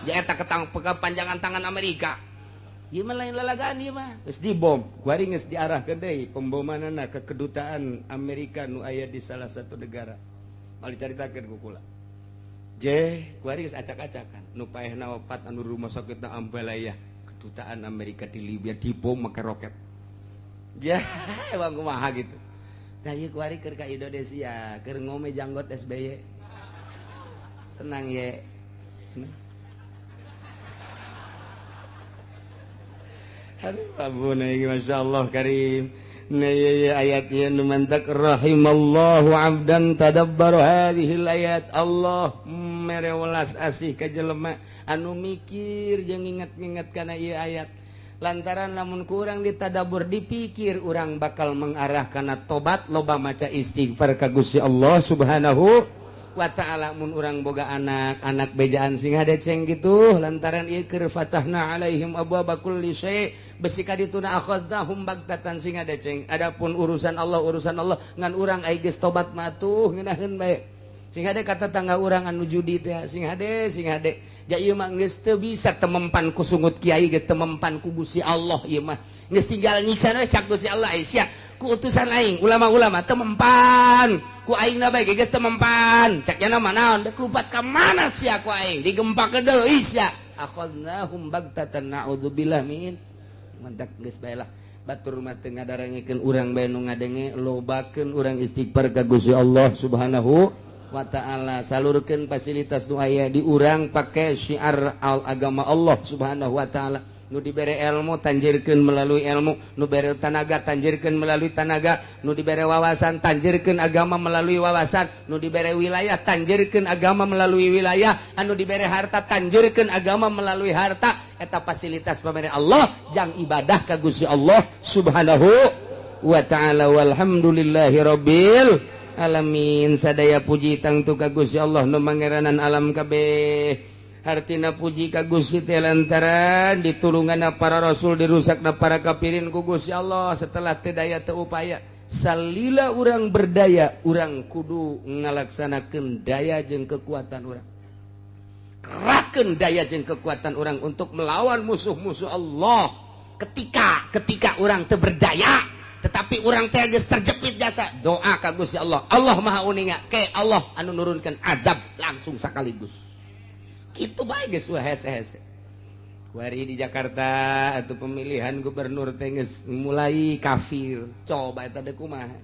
Ja eta kepanjangan tangan Amerika. Ieu mah lain lalagaan ieu mah. Geus dibom, kuari geus diarahkeun deui pembomanana ke kedutaan Amerika nu aya di salah satu negara. Mal dicaritakeun ku kula. Je, kuari geus acak-acakan. Nu paehna opat anu rumah sakitna Ambalaya, kedutaan Amerika di Libya dibom make roket. Ja, emang kumaha gitu. Tah ieu kuari keur ka Indonesia, keur ngome janggot SBY. Tenang ye. Aduh, abuna iki masyaallah karim. Nah ye ayat ieu nu mantak rahimallahu abdan tadabbara hadhil ayat. Allah mere welas asih ka jelema anu mikir jeung nginget-nginget kana ieu ayat. Lantaran lamun kurang ditadabur dipikir urang bakal mengarah kana tobat loba maca istighfar ka Gusti Allah Subhanahu wa ta'ala. Mun urang boga anak, anak bejaan sing hadeceng gitu lantaran ieu keur fatahna alaihim abwaaba kulli syai' besi ka dituna akhadnahum bagtatan sing hadeceng. Adapun urusan Allah ngan urang ai geus tobat mah tuh ngeunaheun bae. Sing hade kata tangga urang anu judi teh sing hade sing hade. Ja ieu mah geus teu bisa temempan ku sungut kiai geus temempan ku Gusti Allah ieu mah. Geus tinggal nyiksa we cak Gusti Allah ai sia ku utusan aing ulama-ulama temempan ku aing na bae geus temempan. Cak nya mah naon deuk lupat ka mana sia ku aing digempak deui sia. Akhadnahum bagtatan na'udzubillah min. Mantak geus bae lah. Batur mah teu ngadarangekeun urang bae nu ngadenge lobakeun urang istighfar ka Gusti Allah Subhanahu wa ta'ala, salurkeun fasilitas nu aya di urang pake syiar al agama Allah Subhanahu wa ta'ala. Nu dibere ilmu tanjirkeun melalui ilmu, nu bere tanaga tanjirkeun melalui tanaga, nu dibere wawasan tanjirkeun agama melalui wawasan, nu dibere wilayah tanjirkeun agama melalui wilayah, anu dibere harta tanjirkeun agama melalui harta. Eta fasilitas pamere Allah jang ibadah ka Gusti Allah Subhanahu wa ta'ala. Walhamdulillahi rabbil alamin. Sadaya puji tangtu ka Gusti Allah nu mangeranan alam kabeh. Hartina puji ka Gusti teh lantaran ditulunganna para rasul dirusakna para kafirin ku Gusti Allah. Setelah teu daya teu upaya, salila urang berdaya, urang kudu ngalaksanakeun daya jeung kekuatan urang. Kerahkeun daya jeung kekuatan urang untuk melawan musuh-musuh Allah. Ketika urang teu berdaya, tetapi urang teh geus terjepit jasa, doa ka Gusti Allah. Allah Maha Uninga, ke Allah anu nurunkeun azab langsung sekaligus. Kitu bae geus hese-hese. Kuari di Jakarta atau pemilihan gubernur teh geus mulai kafir. Coba eta deui kumaha.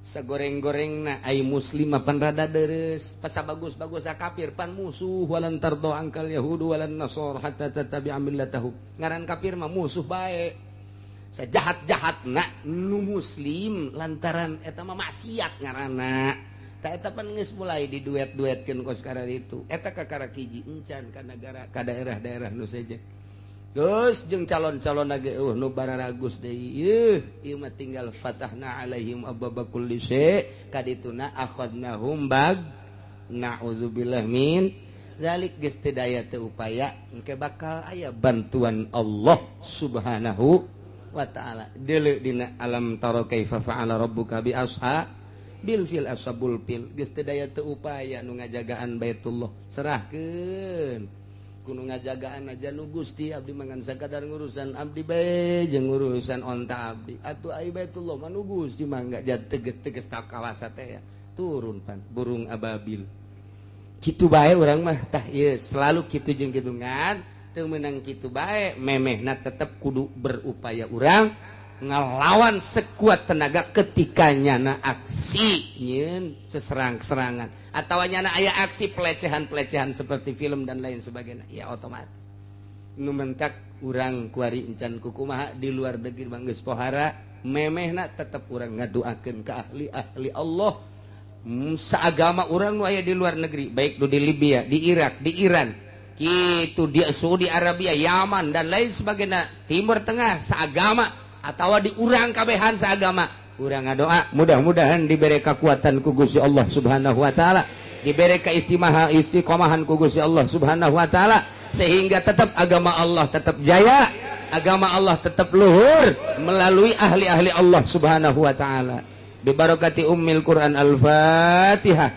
Sagoreng-gorengna ai muslim mah pan rada deres, pasa bagus-bagus kafir pan musuh walan tardo angkal yahudu walan nasor hatta tattabi'a millatahum. Ngaran kafir mah musuh bae. Sajahat-jahatna nu muslim lantaran eta mah maksiat ngaranna. Ta eta pan geus mulai diduet-duetkeun kos kararitu. Eta kakara hiji encan ka nagara ka daerah-daerah nu sejen. Geus jeung calon-calon lagi nu bararagus deui ieu ieu mah tinggal fatahna alaihim ababa kulli syai kadituna akhadnahum bag na'udzubillah min zalik geus teu daya teu upaya engke bakal aya bantuan Allah Subhanahu wa taala. Deuleu dina alam tara kaifa fa'ala rabbuka bi ashabil fil ashabul fil geus teu daya teu upaya nu ngajagaan Baitullah serahkeun kudu ngajagaan aja nu Gusti abdi mangan sakadar ngurusan abdi bae jeung ngurusan onta abdi atuh ai Baitullah mah nu Gusti mangga teges-teges ta kawasa teh ya turun pan burung ababil kitu bae urang mah tah ieu selalu kitu jeung kidungan teu meunang kitu bae memehna tetep kudu berupaya urang ngalawan sekuat tenaga ketika nyana aksi nyeun seserang-serangan atau nyana aya aksi pelecehan-pelecehan seperti film dan lain sebagainya ya otomatis nu mentak urang kuari encan kukumaha di luar negeri mah geus pohara memehna tetep urang ngadoakeun ka ahli-ahli Allah saagama urang nu aya di luar negeri baik nu di Libya, di Irak, di Iran kitu di Saudi Arabia, Yaman dan lain sebagainya Timur Tengah saagama atau di urang kabehan seagama urang ngadoa mudah-mudahan diberi kekuatan ku Gusti Allah Subhanahu wa taala, diberi istiqomahan ku Gusti Allah Subhanahu wa taala sehingga tetap agama Allah tetap jaya, agama Allah tetap luhur melalui ahli-ahli Allah Subhanahu wa taala. Bi barakati ummil Quran Al-Fatihah.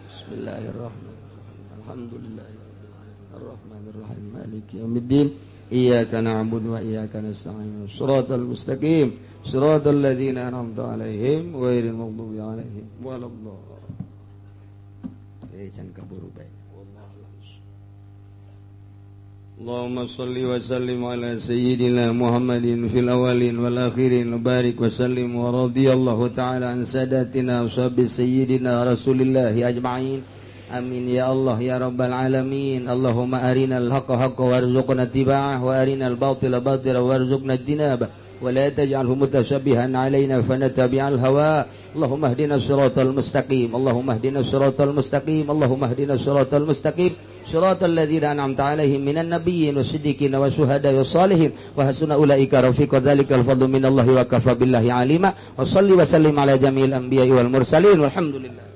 Bismillahirrahmanirrahim. Alhamdulillahirabbil alamin. Maliki yaumiddin. Iyyaka na'budu wa iyyaka nasta'in. Shiratal mustaqim. Shiratal ladzina an'amta 'alaihim ghairil maghdubi 'alaihim waladdallin. Can kaburu bae. Allahumma shalli wa sallim ala sayyidina Muhammadin fil awwalin wal akhirin wa barik wa sallim wa radhiyallahu ta'ala an sadatina wa sahbi sayyidina Rasulillah ajma'in. Amin ya Allah ya rabbal alamin. Allahumma arinal haqqa haqqa warzuqna ittiba'ah wa arinal batila batila warzuqna ijtinabah wa la taj'alhu mutasyabihan alaina fanatabi'al hawa. Allahumma ihdina siratal mustaqim. Allahumma ihdina siratal mustaqim. Allahumma ihdina siratal mustaqim. Siratal ladzina an'amta 'alaihim minan nabiyyin wasiddiqin wasyuhada'i wassalihin wa hasuna ulaika rafiqa. Dzalikal fadlu minallahi wa kafa billahi alima. Wa shalli wa sallim ala jami'il anbiya'i wal mursalin walhamdulillah.